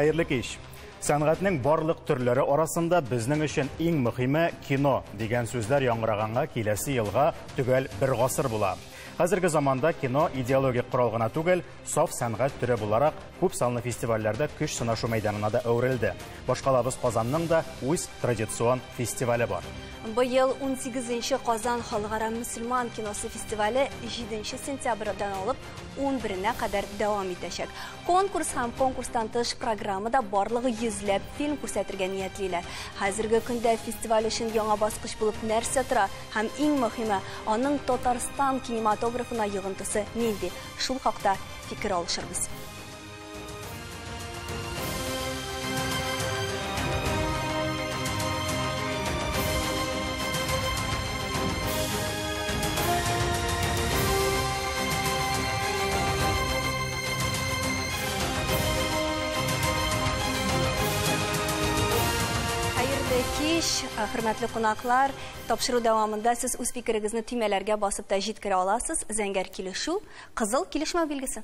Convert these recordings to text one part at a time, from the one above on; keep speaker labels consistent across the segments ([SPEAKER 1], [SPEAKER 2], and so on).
[SPEAKER 1] Хәерле кич. Сәнгатьнең барлык төрләре арасында безнең өчен иң мөһиме кино дигән сүзләр яңгыраганга киләсе елга төгәл бер гасыр була. Хәзерге заманда кино идеологик корал гына түгел, саф сәнгать төре буларак күп санлы фестивальләрдә көч сынашу мәйданына да әверелде. Башкалабыз Казанның да үз традицион фестивале бар.
[SPEAKER 2] Быел 18-нче Казан халыкара мөселман киносы фестивале 7 сентябрьдән алып 11-нә кадәр дәвам итәчәк. Конкурс һәм конкурстан тыш программада барлыгы йөзләп фильм күрсәтергә ниятлиләр. Хәзерге көндә фестиваль өчен яңа баскыч булып нәрсә тора һәм иң мөһиме, аның Татарстан кинематографына йогынтысы нинди? Шул хакта фикер алышырбыз. Хәерле кич, хөрмәтле кунаклар. Тапшыру дәвамында сез үз фикерегезне төймәләргә басып та җиткерә аласыз. Зәңгәр килешү, кызыл килешмәү билгесе.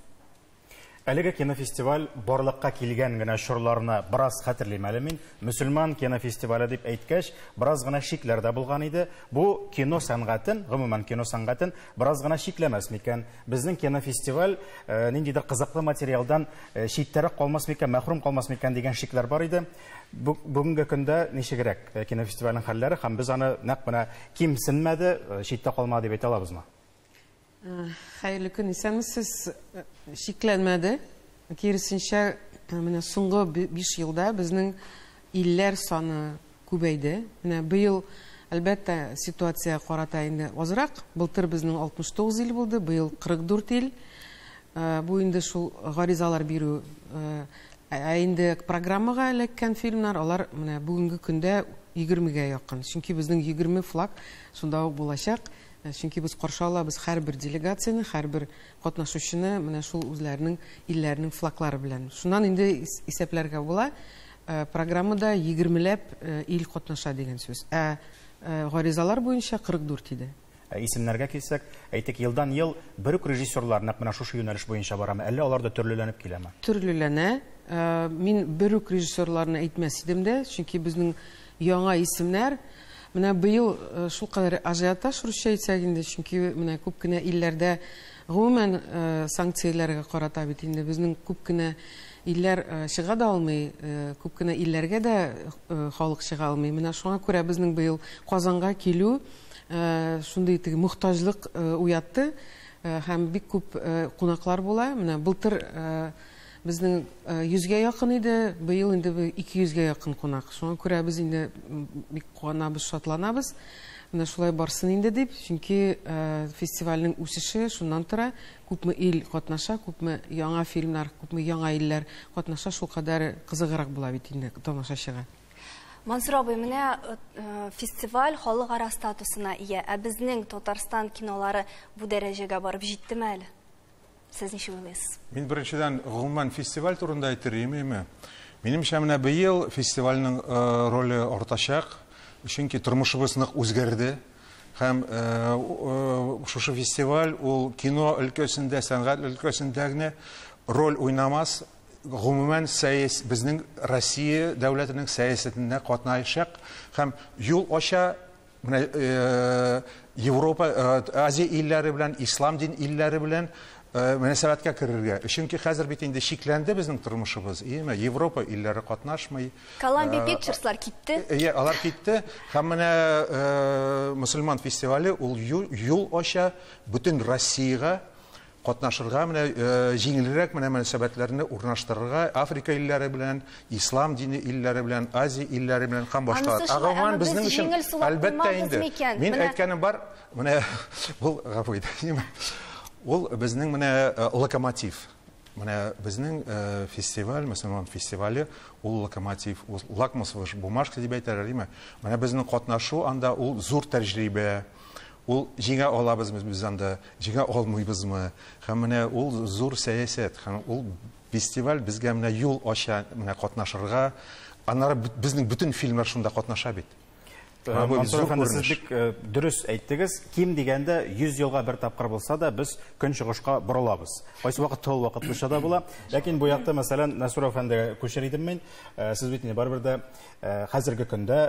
[SPEAKER 1] Әлеге кинофестиваль барлыкка килгән генә чорларны бераз хәтерлим әле мин. Мөселман кинофестивале дип әйткәч, бераз гына шикләр дә булган иде. Бу кино сәнгатен, гомумән кино сәнгатен бераз гына шикләмәс микән? Безнең кинофестиваль ниндидер кызыклы материалдан читтәрәк калмас микән, мәхрүм калмас микән дигән шикләр бар иде. Бүгенге көндә ничегрәк кинофестивальнең хәлләре һәм без аны нәкъ менә кимсенмәде, читтә калмады дип әйтә алабызмы?
[SPEAKER 3] Хәерле көн, исәнмесез. Шикләнмәде. Киресенчә, менә соңгы 5 елда безнең илләр саны күбәйде. Менә быел, әлбәттә, ситуация карата инде азрак. Былтыр безнең 69 ил булды, быел 44 ил. Бу инде шул гаризалар бирү, ә инде программага эләккән фильмнар, алар менә бүгенге көндә 20-гә якын. Чөнки безнең 20 флаг шунда ук булачак. Чөнки без каршы алабыз һәрбер делегацияне, һәрбер катнашучыны менә шул үзләренең илләренең флаглары белән. Шуннан инде исәпләргә була, программада 20ләп ил катнаша дигән сүз. Ә гаризалар буенча 44 иде.
[SPEAKER 1] Исемнәргә килсәк, әйтик, елдан ел бер үк режиссерлар нәкъ менә шушы юнәлеш буенча барамы, әллә алар да төрлеләнеп киләме?
[SPEAKER 3] Төрлеләнә. Мин бер үк режиссерларны әйтмәс идем дә, чөнки безнең яңа исемнәр. Менә быел шулкадәр ажиотаж русча әйтсәк инде, чөнки менә күп кенә илләрдә гомумән санкцияләргә карата бит инде безнең күп кенә илләр чыга да алмый, күп кенә илләргә дә халык чыга алмый. Менә шуңа күрә безнең быел Казанга килү шундый теге мохтаҗлык уятты һәм бик күп кунаклар була. Менә былтыр безнең 100-гә якын иде, быел инде 200-гә якын кунак. Шуңа күрә без инде бик куанабыз, шатланабыз. Менә шулай барсын инде дип, чөнки фестивальнең үсеше шуннан тора. Күпме ил катнаша, күпме яңа фильмнар, күпме яңа илләр катнаша, шулкадәр кызыграк була бит инде тамашачыга.
[SPEAKER 2] Мансур абый, менә фестиваль халыкара статусына ия. Ә безнең Татарстан кинолары бу дәрәҗәгә барып җиттеме әле? Сез ничек уйлыйсыз?
[SPEAKER 4] Мин беренчедән гомумән фестиваль турында әйтер идем. Минемчә, менә быел фестивальнең роле артачак, чөнки тормышыбыз нык үзгәрде. Һәм шушы фестиваль ул кино өлкәсендә, сәнгать өлкәсендә генә роль уйнамас, гомумән безнең Россия дәүләтенең сәясәтендә катнашачак һәм юл ача менә Европа, Азия илләре белән, ислам дин илләре белән мөнәсәбәткә керергә. Чөнки хәзер бит инде чикләнде безнең тормышыбыз, иеме? Европа илләре катнашмый.
[SPEAKER 2] Columbia Pictures'лар китте.
[SPEAKER 4] Иә, алар китте. Һәм менә мөселман фестивале ул юл ача бөтен Россиягә катнашырга, менә җиңелрәк менә мөнәсәбәтләрне урнаштырырга Африка илләре белән, ислам дине илләре белән, Азия илләре белән һәм башкалар.
[SPEAKER 2] Ә гомумән безнең өчен
[SPEAKER 4] әлбәттә инде. Мин әйткәнем бар, менә бу гафу ит. Ул безнең менә локомотив. Менә безнең фестиваль, мөселман фестивале, ул локомотив, ул лакмусовый бумажка дип әйтәләр, димме? Менә безнең катнашу анда ул зур тәҗрибә. Ул җиңә алабызмы без анда, җиңә алмыйбызмы? Һәм менә ул зур сәясәт, һәм ул фестиваль безгә менә юл ача, менә катнашырга. Аннары безнең бөтен фильмнар шунда катнаша бит.
[SPEAKER 1] Мансур әфәнде, сез бик дөрес әйттегез. Ким дигәндә 100 елга бер тапкыр булса да, без көнчыгышка борылабыз. Кайсы вакытта ул вакытлыча да була. Ләкин бу якта, мәсәлән, Насур әфәндегә күчер идем мин. Сез бит инде барыбер дә хәзерге көндә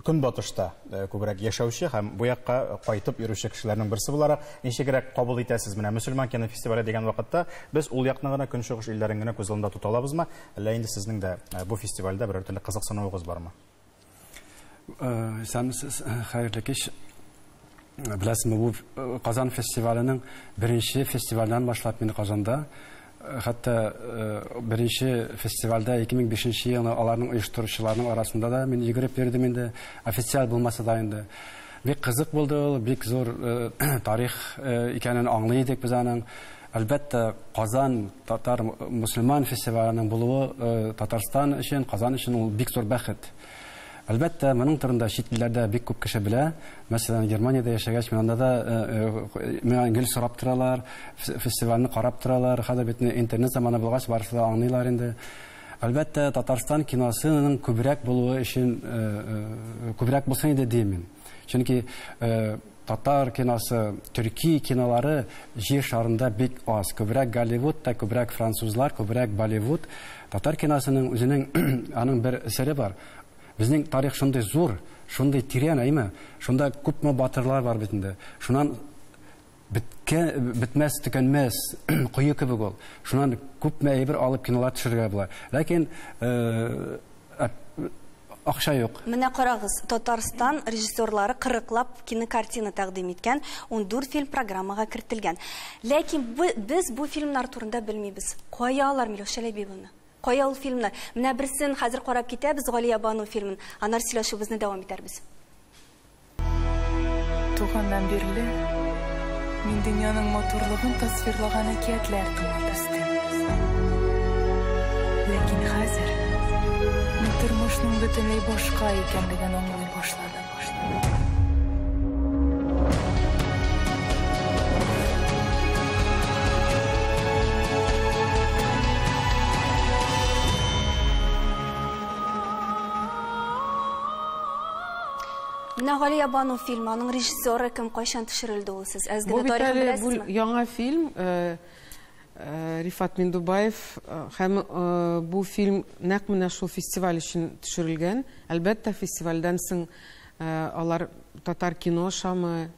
[SPEAKER 1] көнбатышта күбрәк яшәүче һәм бу якка кайтып йөрүче кешеләрнең берсе буларак, ничегрәк кабул итәсез менә мөселман кинофестивале дигән вакытта без ул якны гына, көнчыгыш илләрен генә күз алдында тота алабызмы? Әллә инде сезнең дә бу фестивальдә берәр төрле кызыксынуыгыз бармы?
[SPEAKER 5] Исәнмесез, хәерле кич. Беләсезме, бу Казан фестиваленең беренче фестивальдән башлап мин Казанда, хәтта беренче фестивальдә 2005 елны аларның оештыручыларының арасында да мин йөгереп йөрдем инде, официаль булмаса да инде. Бик кызык булды ул, бик зур тарих икәнен аңлый идек без аның. Әлбәттә, Казан татар мөселман фестиваленең булуы Татарстан өчен, Казан өчен ул бик зур бәхет. Әлбәттә, моның турында чит илләрдә бик күп кеше белә. Мәсәлән, Германиядә яшәгәч, мин анда да миңа гел сорап торалар, фестивальне карап торалар. Хәзер бит интернет заманы булгач, барысы да аңлыйлар инде. Әлбәттә, Татарстан киносының күбрәк булуы өчен күбрәк булсын иде дим мин. Чөнки татар киносы, төрки кинолары җир шарында бик аз. Күбрәк Голливуд та, күбрәк французлар, күбрәк Болливуд. Татар киносының үзенең аның бер сере бар. Безнең тарих шундый зур, шундый тирән, әйме? Шунда күпме батырлар бар бит инде. Шуннан бетмәс, төкәнмәс кое кебек ул. Шуннан күпме әйбер алып кинолар төшерергә була. Ләкин акча юк.
[SPEAKER 2] Менә карагыз, Татарстан режиссерлары 40лап кинокартина тәкъдим иткән, 14 фильм программага кертелгән. Ләкин без бу фильмнар турында белмибез. Кая алар, Миләүшә Ләбибовна? Кая ул фильмнар? Менә берсен хәзер карап китәбез, Галия Бану фильмын. Аннары сөйләшүебезне дәвам итәрбез.
[SPEAKER 6] Туганнан бирле мин дөньяның матурлыгын тасвирлаган әкиятләр тыңлап үстем. Ләкин хәзер мин тормышның бөтенләй башка икәнлеген аңлый башладым.
[SPEAKER 2] Менә Галия Бану фильмы, аның режиссеры кем, кайчан төшерелде ул, сез әз генә тарихын беләсезме?
[SPEAKER 3] Бу яңа фильм, Рифат Миндубаев, һәм бу фильм нәкъ менә шул фестиваль өчен төшерелгән. Әлбәттә, фестивальдән соң алар татар кино ашамы,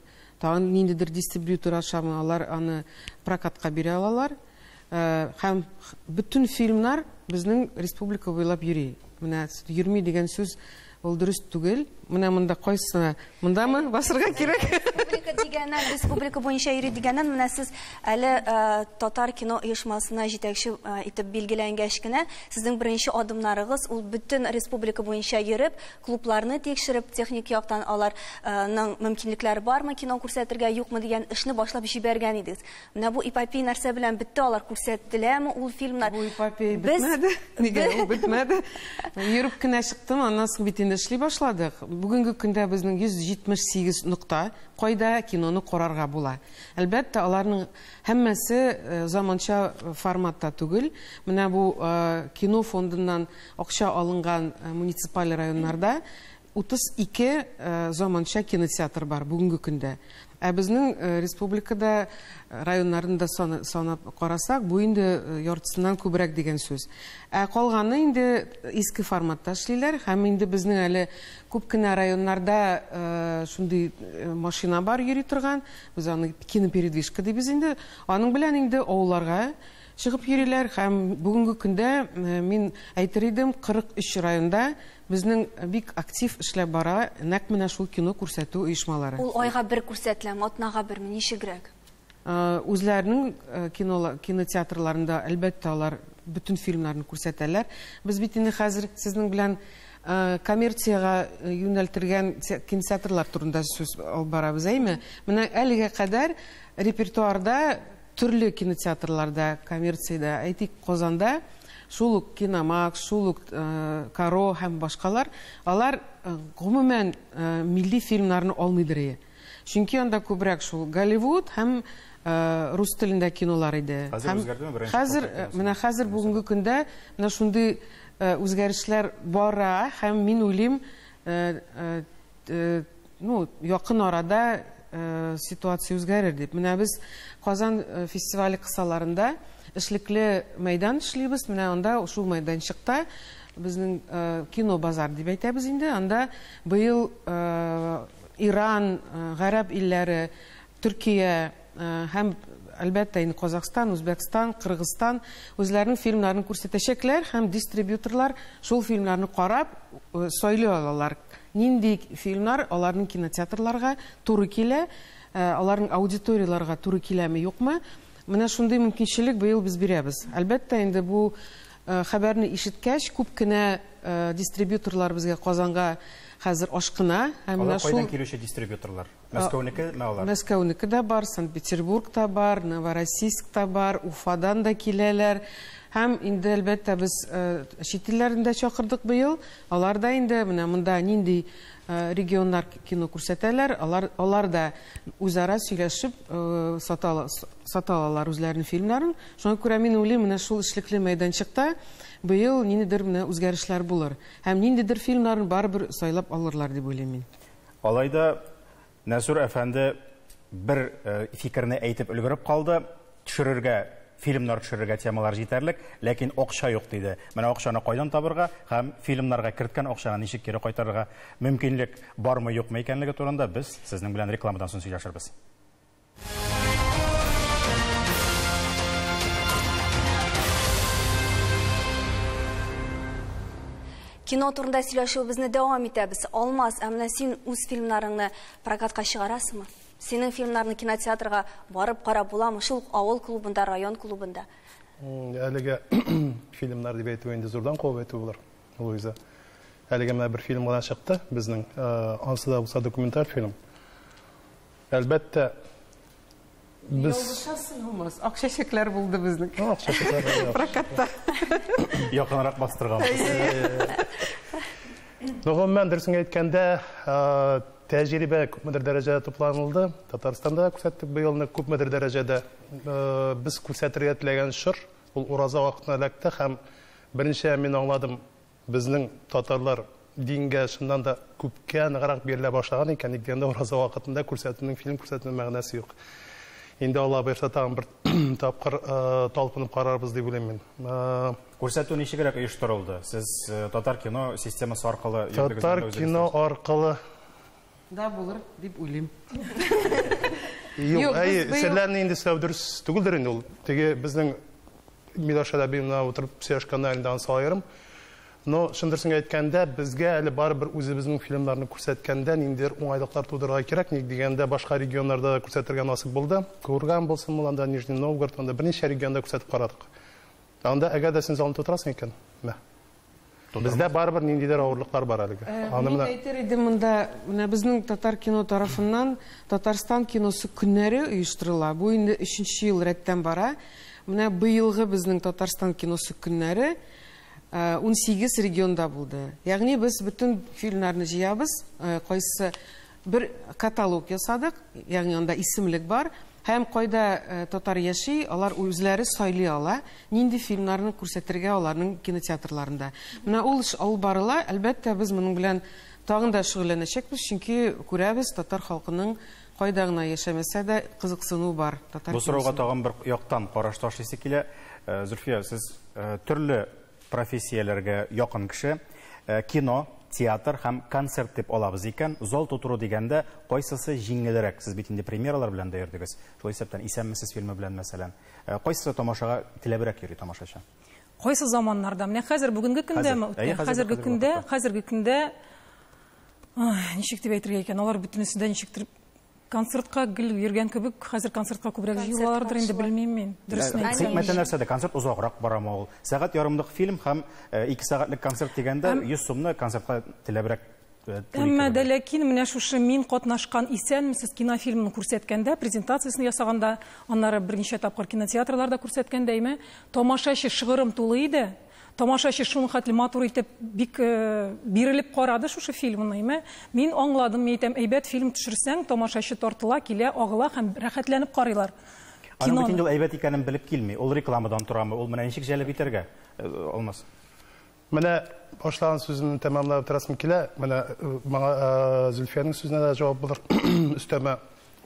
[SPEAKER 3] тагын ниндидер дистрибьютор ашамы, алар аны прокатка бирә алалар. Һәм бөтен фильмнар безнең республика буйлап йөри. Менә йөрми дигән сүз ул дөрес түгел. Менә монда кайсына, мондамы басырга кирәк?
[SPEAKER 2] Республика дигәннән, республика буенча йөри дигәннән, менә сез әле татар кино оешмасына җитәкче итеп билгеләнгәч кенә, сезнең беренче адымнарыгыз ул бөтен республика буенча йөреп, клубларны тикшереп, техник яктан аларның мөмкинлекләре бармы кино күрсәтергә, юкмы дигән эшне башлап җибәргән идегез. Менә бу эпопея нәрсә белән бетте, алар күрсәттеләме ул фильмнар?
[SPEAKER 3] Бу эпопея бетмәде. Нигә ул бетмәде? Йөреп кенә чыктым, аннан соң бит инде эшли башладык. Бүгенге көндә безнең 178 нокта, кайда киноны карарга була. Әлбәттә, аларның һәммәсе заманча форматта түгел. Менә бу кино фондыннан акча алынган муниципаль районнарда 32 заманча кинотеатр бар бүгенге көндә. Ә безнең республикада районнарын да санап карасак, бу инде яртысыннан күбрәк дигән сүз. Ә калганы инде иске форматта эшлиләр, һәм инде безнең әле күп кенә районнарда шундый машина бар йөри торган, без аны кинопередвижка дибез инде. Аның белән инде авылларга чыгып йөриләр, һәм бүгенге көндә мин әйтер идем, 43 районда безнең бик актив эшләп бара нәкъ менә шул кино күрсәтү оешмалары.
[SPEAKER 2] Ул айга бер күрсәтеләме, атнага берме, ничегрәк?
[SPEAKER 3] Үзләренең кинотеатрларында әлбәттә алар бөтен фильмнарны күрсәтәләр. Без бит инде хәзер сезнең белән коммерциягә юнәлтелгән кинотеатрлар турында сүз алып барабыз, әйме? Менә әлегә кадәр репертуарда төрле кинотеатрларда, коммерциядә, әйтик, Казанда шул ук Киномакс, шул ук Каро һәм башкалар, алар гомумән милли фильмнарны алмыйдыр. Чөнки анда күбрәк шул Голливуд һәм рус телендә кинолар иде.
[SPEAKER 1] Хәзер үзгәрдеме беренче?
[SPEAKER 3] Хәзер, менә хәзер бүгенге көндә менә шундый үзгәрешләр бара, һәм мин уйлыйм, ну, якын арада ситуация үзгәрер дип. Менә без Казан фестивале кысаларында эшлекле мәйдан эшлибез. Менә анда шул мәйданчыкта безнең кино базар дип әйтәбез инде. Анда быел Иран, Гарәп илләре, Төркия һәм әлбәттә инде Казахстан, Үзбәкстан, Кыргызстан үзләренең фильмнарын күрсәтәчәкләр һәм дистрибьюторлар шул фильмнарны карап сайлый алалар. Нинди фильмнар аларның кинотеатрларга туры килә, аларның аудиторияларга туры киләме, юкмы? Менә шундый мөмкинчелек быел без бирәбез. Әлбәттә инде бу хәбәрне ишеткәч, күп кенә дистрибьюторлар безгә Казанга хәзер ашкына.
[SPEAKER 1] Алар кайдан килүче дистрибьюторлар? Мәскәүнеке ме алар?
[SPEAKER 3] Мәскәүнеке дә бар, Санкт-Петербург та бар, Новороссийск та бар, Уфадан да киләләр. Һәм инде әлбәттә без чит илләрен дә чакырдык быел. Алар да инде менә монда нинди регионнар кино күрсәтәләр, алар да үзара сөйләшеп сата алалар үзләренең фильмнарын. Шуңа күрә мин уйлыйм, менә шул эшлекле мәйданчыкта быел ниндидер менә үзгәрешләр булыр. Һәм ниндидер фильмнарын барыбер сайлап алырлар дип уйлыйм мин.
[SPEAKER 1] Алай да Нәсүр әфәнде бер фикерне әйтеп өлгереп калды. Төшерергә, фильмнар төшерергә темалар җитәрлек, ләкин акча юк диде. Менә акчаны кайдан табырга һәм фильмнарга керткән акчаны ничек кире кайтарырга мөмкинлек бармы, юкмы икәнлеге турында без сезнең белән рекламадан соң сөйләшербез.
[SPEAKER 2] Кино турында сөйләшүебезне дәвам итәбез. Алмаз, ә менә син үз фильмнарыңны прокатка чыгарасыңмы? Синең фильмнарны кинотеатрга барып карап буламы? Шул авыл клубында, район клубында?
[SPEAKER 7] Әлегә фильмнар дип әйтү инде зурдан куып әйтү булыр, Луиза. Әлегә менә бер фильм гына чыкты безнең. Ансы да булса документаль фильм. Әлбәттә, без
[SPEAKER 3] Ялгышасың, Алмаз. Ак чәчәкләр булды безнең.
[SPEAKER 7] Ак чәчәкләр булды.
[SPEAKER 3] Прокатта.
[SPEAKER 1] Якынрак бастырганбыз.
[SPEAKER 7] Гомумән, дөресен әйткәндә, тәҗрибә күпмедер дәрәҗәдә тупланылды. Татарстанда күрсәттек быелны күпмедер дәрәҗәдә. Без күрсәтергә теләгән чор, ул ураза вакытына эләкте һәм беренче мин аңладым, безнең татарлар дингә чыннан да күпкә ныграк бирелә башлаган икән, ник дигәндә ураза вакытында күрсәтүнең, фильм күрсәтүнең мәгънәсе юк. Инде Алла боерса тагын бер тапкыр талпынып карарбыз дип уйлыйм мин.
[SPEAKER 1] Күрсәтү ничегрәк оештырылды? Сез татар кино системасы аркылы йөрдегезме?
[SPEAKER 7] Татар кино аркылы
[SPEAKER 3] да булыр дип уйлыйм.
[SPEAKER 7] Юк, әй, серләрне инде сөйләү дөрес түгелдер инде ул. Теге безнең Миләүшә әбиемнән утырып сөйләшкәндә инде ансы аерым. Но чын дөресен әйткәндә, безгә әле барыбер үзебезнең фильмнарны күрсәткәндә ниндидер уңайлыклар тудырырга кирәк. Ник дигәндә, башка регионнарда да күрсәтергә насыйп булды. Курган булсын, анда Нижний Новгород, анда берничә регионда күрсәтеп карадык. Анда әгәр дә син залны тутырасың икән, мә. Бездә барыбер ниндидер авырлыклар бар әлегә. Аны
[SPEAKER 3] Мин әйтер идем монда, менә безнең татар кино тарафыннан Татарстан киносы көннәре оештырыла. Бу инде 3нче ел рәттән бара. Менә быелгы безнең Татарстан киносы көннәре 18 регионда булды. Ягъни без бөтен фильмнарны җыябыз, кайсы бер каталог ясадык, ягъни анда исемлек бар. Һәм кайда татар яши, алар үзләре сайлый ала, нинди фильмнарны күрсәтергә аларның кинотеатрларында. Менә ул эш алып барыла, әлбәттә без моның белән тагын да шөгыльләнәчәкбез, чөнки күрәбез татар халкының кайда гына яшәмәсә дә кызыксыну бар. Татар
[SPEAKER 1] Бу сорауга тагын бер яктан караш ташлыйсы килә. Зөлфия, сез төрле профессияләргә якын кеше, кино, театр һәм концерт дип алабыз икән, зал тутыру дигәндә кайсысы җиңелрәк? Сез бит инде премьералар белән дә йөрдегез. Шул исәптән Исәнмесез фильмы белән мәсәлән. Кайсысы тамашага теләбрәк йөри тамашачы?
[SPEAKER 6] Кайсы заманнарда? Менә хәзер бүгенге көндәме? Хәзерге көндә, хәзерге көндә ничек дип әйтергә икән? Алар бөтенесе дә ничектер концертка гел йөргән кебек, хәзер концертка күбрәк җыелалардыр инде, белмим мин. Дөресен әйтсәм.
[SPEAKER 1] Хикмәте нәрсәдә? Концерт озаграк барамы ул? Сәгать ярымлык фильм һәм 2 сәгатьлек концерт дигәндә 100 сумны концертка теләбрәк.
[SPEAKER 6] Әмма дә ләкин менә шушы мин катнашкан Исәнмесез кинофильмын күрсәткәндә, презентациясен ясаганда, аннары берничә тапкыр кинотеатрларда күрсәткәндә, әйме, тамашачы шыгрым тулы иде. Тамашачы шуның хәтле матур итеп бик бирелеп карады шушы фильмны, әйме. Мин аңладым, мин әйтәм, әйбәт фильм төшерсәң, тамашачы тартыла, килә, агыла һәм рәхәтләнеп карыйлар.
[SPEAKER 1] Аның бит инде ул әйбәт икәнен белеп килми. Ул рекламадан торамы? Ул менә ничек җәлеп итәргә? Алмаз.
[SPEAKER 7] Менә башлаган сүземне тәмамлап бетерәсем килә. Менә моңа Зөлфиянең сүзенә дә җавап булыр. Өстәмә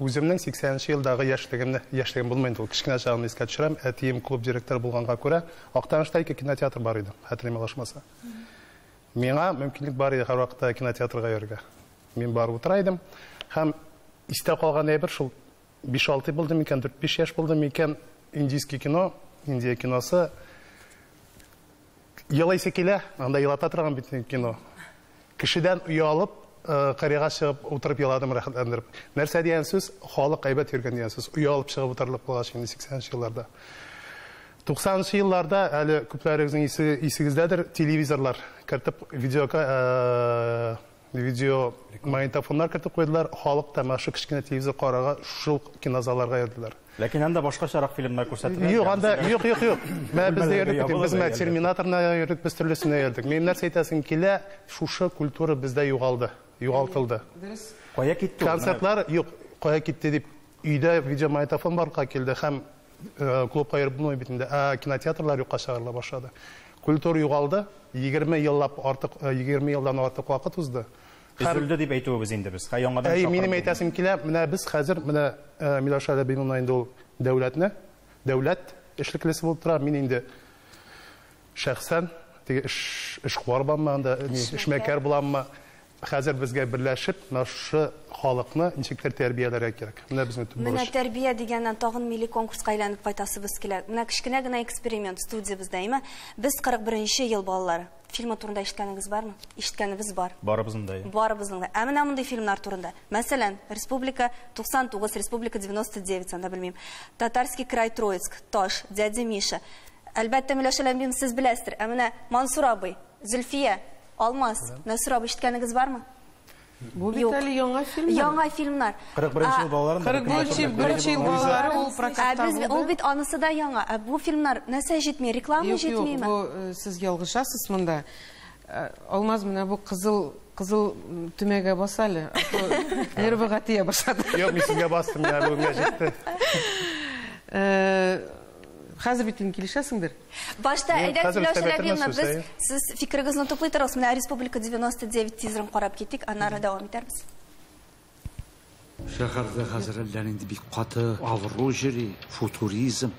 [SPEAKER 7] үземнең 80 елдагы яшьлегемне, яшьлегем булмый инде ул, кечкенә чагымны искә төшерәм. Әтием клуб директоры булганга күрә, Актанышта ике кинотеатр бар иде, хәтерем ялгышмаса. Миңа мөмкинлек бар иде һәрвакытта кинотеатрга йөрергә. Мин барып утыра идем. Һәм истә калган әйбер шул 5-6 булды микән, 4-5 яшь булды микән, индийский кино, Индия киносы. Елыйсы килә, анда елата торган бит кино. Кешедән оялып, кырыйга чыгып утырып еладым рәхәтләндереп. Нәрсә дигән сүз? Халык әйбәт йөргән дигән сүз. Оялып чыгып утырырлык булгач инде 80 нче елларда. 90 нчы елларда әле күпләрегезнең исегездәдер, телевизорлар кертеп, видео видео магнитофоннар кертеп куйдылар. Халык та менә шул кечкенә телевизор карарга шул кинозалларга йөрделәр.
[SPEAKER 1] Ләкин анда башкачарак фильмнар күрсәтелә.
[SPEAKER 7] Юк, анда юк, юк, юк. Менә без дә йөрдек бит, без менә Терминаторны йөрдек, без төрлесенә йөрдек. Минем нәрсә әйтәсем килә, шушы культура бездә югалды, югалтылды.
[SPEAKER 3] Дөрес.
[SPEAKER 1] Кая китте ул?
[SPEAKER 7] Концертлар юк, кая китте дип, өйдә видеомагнитофон барлыкка килде һәм клубка йөреп булмый бит инде. Ә кинотеатрлар юкка чыгарыла башлады. Культура югалды. 20 еллап артык, 20 елдан артык вакыт узды.
[SPEAKER 1] Өзелде дип әйтүебез инде без. Хәй яңадан
[SPEAKER 7] Әй, минем әйтәсем килә, менә без хәзер, менә Миләүшә Рәбиновна инде ул дәүләтне, дәүләт эшлеклесе булып тора. Мин инде шәхсән теге эш эшкуар буламмы анда, эшмәкәр буламмы? Хәзер безгә берләшеп, менә шушы халыкны ничектер тәрбияләргә кирәк. Менә безнең төп
[SPEAKER 2] Менә
[SPEAKER 7] бурыч.
[SPEAKER 2] тәрбия дигәннән тагын милли конкурска әйләнеп кайтасыбыз килә. Менә кечкенә генә эксперимент студиябездә, әйме? Без 41 ел балалары. Фильмы турында ишеткәнегез бармы? Ишеткәнебез бар.
[SPEAKER 1] Барыбызның да.
[SPEAKER 2] Барыбызның да. Ә менә мондый фильмнар турында. Мәсәлән, Республика 99, Республика 99, анда белмим. Татарский край Троицк, Таш, Дядя Миша. Әлбәттә, Миләүшә Ләмбин сез беләсездер. Ә менә Мансур абый, Зөлфия, Алмаз, Мәсур абый ишеткәнегез бармы?
[SPEAKER 3] Бу бит әле яңа фильмнар.
[SPEAKER 2] Яңа фильмнар.
[SPEAKER 1] 41 ел балаларын.
[SPEAKER 3] 41 ел балалары ул прокатта булды.
[SPEAKER 2] Ул бит анысы да яңа. Ә бу фильмнар нәрсә җитми? Реклама җитмиме?
[SPEAKER 3] Юк, бу сез ялгышасыз монда. Алмаз, менә бу кызыл кызыл төмәгә бас әле. Нервыга тия башлады.
[SPEAKER 7] Юк, мин сезгә бастым, менә бүгенгә җитте.
[SPEAKER 3] Хәзер бит инде килешәсеңдер.
[SPEAKER 2] Башта әйдә Миләүшә Рәбиевна, без сез фикерегезне туплый торыгыз. Менә Республика 99 тизерын карап китик, аннары дәвам итәрбез.
[SPEAKER 8] Шәһәрдә хәзер әллә нинди бик каты авыру йөри, футуризм.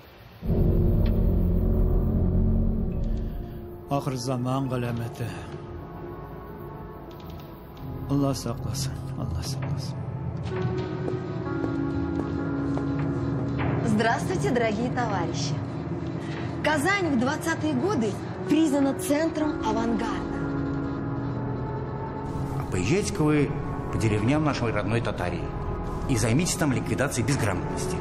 [SPEAKER 9] Ахыр заман галәмәте. Алла сакласын, Алла сакласын.
[SPEAKER 10] Здравствуйте, дорогие товарищи. Казань в 20-е годы признана центром авангарда.
[SPEAKER 11] А поезжайте-ка вы по деревням нашей родной Татарии и займитесь там ликвидацией безграмотности.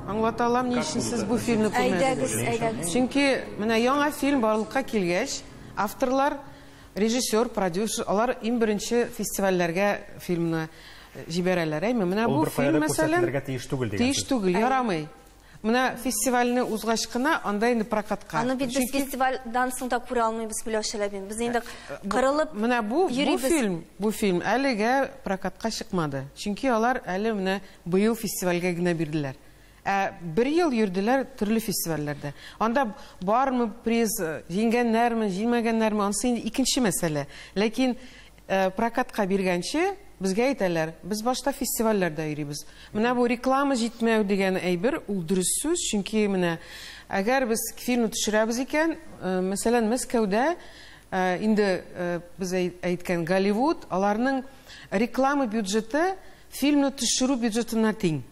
[SPEAKER 3] Аңлата алам, ни өчен сез бу фильмны
[SPEAKER 2] Әйдәгез,
[SPEAKER 3] күрмәдегез.
[SPEAKER 2] әйдәгез.
[SPEAKER 3] Чөнки менә яңа фильм барлыкка килгәч, авторлар, режиссер, продюсер, алар иң беренче фестивальләргә фильмны җибәрәләр, әйме? Менә
[SPEAKER 1] Ул
[SPEAKER 3] бу
[SPEAKER 1] бер кая
[SPEAKER 3] фильм,
[SPEAKER 1] да
[SPEAKER 3] мәсәлән,
[SPEAKER 1] күрсәтелергә тиеш түгел дигән
[SPEAKER 3] тиеш
[SPEAKER 1] сүз.
[SPEAKER 3] түгел, ярамый. Менә фестивальне узгач кына, анда инде прокатка.
[SPEAKER 2] Аны бит без
[SPEAKER 3] Чөнки
[SPEAKER 2] фестивальдан соң да күрә алмыйбыз, Миләүшә Ләбин. Без инде кырылып
[SPEAKER 3] менә бу, бу
[SPEAKER 2] йөрибез.
[SPEAKER 3] фильм, бу фильм әлегә прокатка чыкмады. Чөнки алар әле менә быел фестивальгә генә бирделәр. Ә бер ел йөрделәр төрле фестивальләрдә. Анда бармы приз, җиңгәннәрме, җиңмәгәннәрме, анысы инде икенче мәсьәлә. Ләкин прокатка биргәнче безгә әйтәләр, без башта фестивальләрдә йөрибез. Менә бу реклама җитмәү дигән әйбер, ул дөрес сүз, чөнки менә әгәр без фильмны төшерәбез икән, мәсәлән, Мәскәүдә инде без әйткән Голливуд, аларның реклама бюджеты фильмны төшерү бюджетына тиң.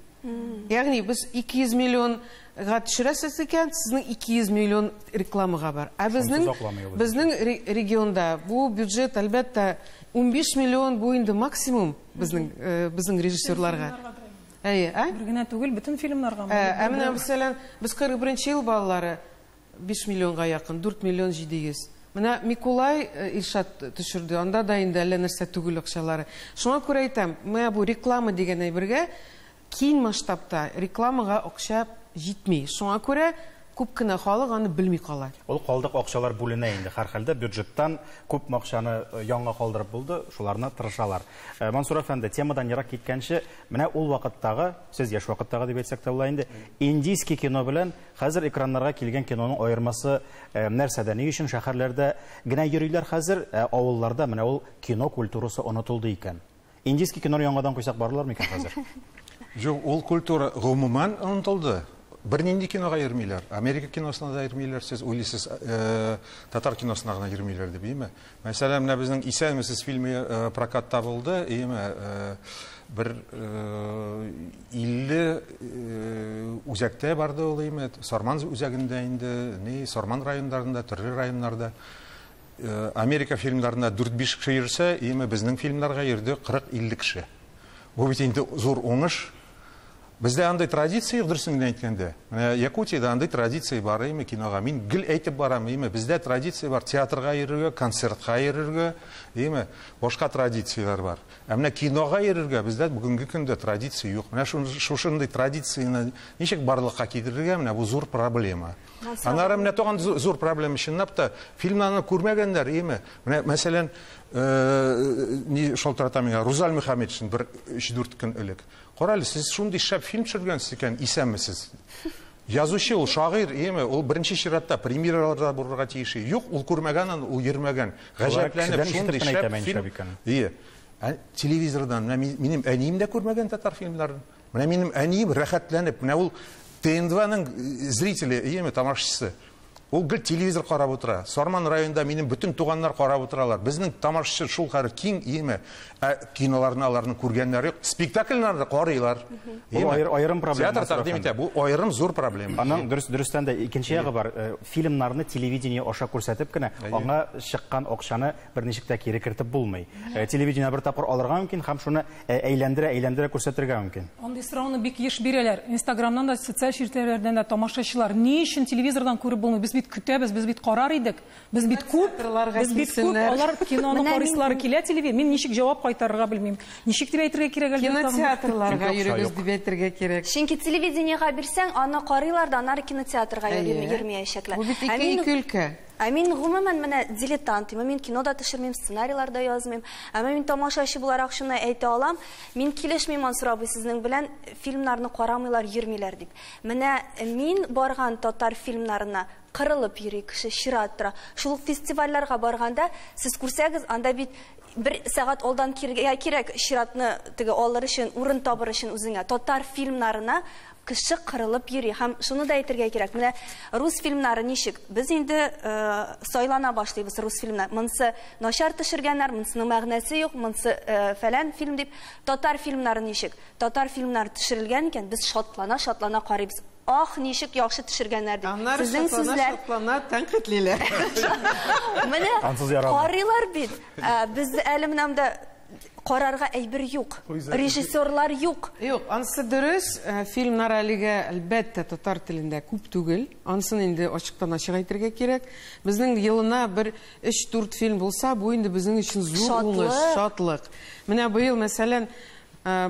[SPEAKER 3] Ягъни без 200 миллионга төшерәсез икән, сезнең 200 миллион рекламага бар. Ә безнең регионда бу бюджет әлбәттә 15 миллион бу инде максимум безнең режиссерларга. Әйе, ә?
[SPEAKER 6] Бер генә түгел, бөтен фильмнарга.
[SPEAKER 3] Ә менә мәсәлән, без 41 ел балалары 5 миллионга якын, 4 миллион 700. Менә Микулай Илшат төшерде, анда да инде әллә нәрсә түгел акчалары. Шуңа күрә әйтәм, менә бу реклама дигән әйбергә киң масштабта рекламага акча җитми. Шуңа күрә Күп кенә халык аны белми кала.
[SPEAKER 1] Ул калдык акчалар бүленә инде. Һәрхәлдә бюджеттан күпме акчаны янга калдырып булды, шуларны тырышалар. Мансур әфәнде, темадан ерак киткәнче, менә ул вакыттагы, сез яшь вакыттагы дип әйтсәк тә була инде, индийский кино белән хәзер экраннарга килгән киноның аермасы нәрсәдә? Ни өчен шәһәрләрдә генә йөриләр хәзер, ә авылларда менә ул кино культурасы онытылды икән? Индийский киноны яңадан куйсак барырлар микән хәзер?
[SPEAKER 4] Юк, ул культура гомумән онытылды. Бернинди кинога йөрмиләр. Америка киносына да йөрмиләр, сез уйлыйсыз, татар киносына гына йөрмиләр дип, әйеме? Мәсәлән, менә безнең Исәнмесез фильмы прокатта булды, әйеме? Бер 50 үзәктә барды ул, әйеме? Сарман үзәгендә инде, ни, Сарман районнарында, төрле районнарда. Америка фильмнарына 4-5 кеше йөрсә, әйеме, безнең фильмнарга йөрде 40-50 кеше. Бу бит инде зур уңыш. Бездә андый традиция юк, дөресен генә әйткәндә. Менә Якутиядә андый традиция бар, әйеме, кинога. Мин гел әйтеп барам, әйеме, бездә традиция бар театрга йөрергә, концертка йөрергә, әйеме, башка традицияләр бар. Ә менә кинога йөрергә бездә бүгенге көндә традиция юк. Менә шушындый традицияне ничек барлыкка китерергә, менә бу зур проблема. Аннары менә тагын зур проблема, чынлап та, фильмнарны күрмәгәннәр, әйеме? Менә, мәсәлән, ни шалтырата миңа Рузаль Мөхәммәтшин бер 3-4 көн элек. Карале, сез шундый шәп фильм төшергәнсез икән, исәнмесез. Язучы ул, шагыйрь, әйеме, ул беренче чиратта премьераларда булырга тиеш. Юк, ул күрмәгән аны, ул йөрмәгән. Гаҗәпләнеп, шундый шәп фильм. Әйе. Телевизордан, менә минем әнием дә күрмәгән татар фильмнарын. Менә минем әнием рәхәтләнеп, менә ул ТН2-ның зрители, әйеме, тамашачысы. Ул гел телевизор карап утыра. Сарман районында минем бөтен туганнар карап утыралар. Безнең тамашачы шул хәл киң, әйеме? Ә киноларны аларның күргәннәре юк. Спектакльләрне карыйлар.
[SPEAKER 1] Бу аерым проблема.
[SPEAKER 4] Театр тәкъдим итә. Бу аерым зур проблема.
[SPEAKER 1] Аның дөрестән дә икенче ягы бар. Фильмнарны телевидение аша күрсәтеп кенә, аңа чыккан акчаны берничек тә кире кертеп булмый. Телевидение бер тапкыр алырга мөмкин һәм шуны әйләндерә-әйләндерә күрсәтергә мөмкин.
[SPEAKER 6] Андый сорауны бик еш бирәләр. Инстаграмнан да, социаль челтәрләрдән дә тамашачылар. Ни өчен телевизордан күреп булмый? Без бит көтәбез, без бит карар идек. Без бит күп, без бит күп. Алар киноны карыйсылары килә телевизор. Мин ничек җавап кайтарырга белмим. Ничек дип әйтергә кирәк әлбәттә?
[SPEAKER 3] Кинотеатрларга йөрегез дип әйтергә кирәк.
[SPEAKER 2] Чөнки телевидениегә бирсәң, аны карыйлар да, аннары кинотеатрга йөрмәячәкләр.
[SPEAKER 3] Бу бит ике өлкә.
[SPEAKER 2] Ә мин гомумән менә дилетант, мин кино да төшермим, сценарийлар да язмыйм. Әмма мин тамашачы буларак шуны әйтә алам, мин килешмим, Мансур абый, сезнең белән фильмнарны карамыйлар, йөрмиләр дип. Менә мин барган татар фильмнарына кырылып йөри кеше, чират тора. Шул ук фестивальләргә барганда, сез күрсәгез, анда бит бер сәгать алдан киргә кирәк чиратны теге алыр өчен, урын табыр өчен үзеңә. Татар фильмнарына кеше кырылып йөри. Һәм шуны да әйтергә кирәк. Менә рус фильмнары ничек? Без инде сайлана башлыйбыз рус фильмнар. Монсы начар төшергәннәр, монсының мәгънәсе юк, монсы фәлән фильм дип. Татар фильмнары ничек? Татар фильмнары төшерелгән икән, без шатлана-шатлана карыйбыз. Ах, ничек яхшы төшергәннәр дип.
[SPEAKER 3] Сезнең сүзләр шатлана, тәнкыйтьлиләр.
[SPEAKER 2] Менә карыйлар бит. Без әле менә монда карарга әйбер юк. Режиссерлар юк.
[SPEAKER 3] Юк, ансы дөрес. Фильмнар әлегә әлбәттә татар телендә күп түгел. Ансын инде ачыктан ачык әйтергә кирәк. Безнең елына бер 3-4 фильм булса, бу инде безнең өчен зур уңыш, шатлык. Менә быел, мәсәлән,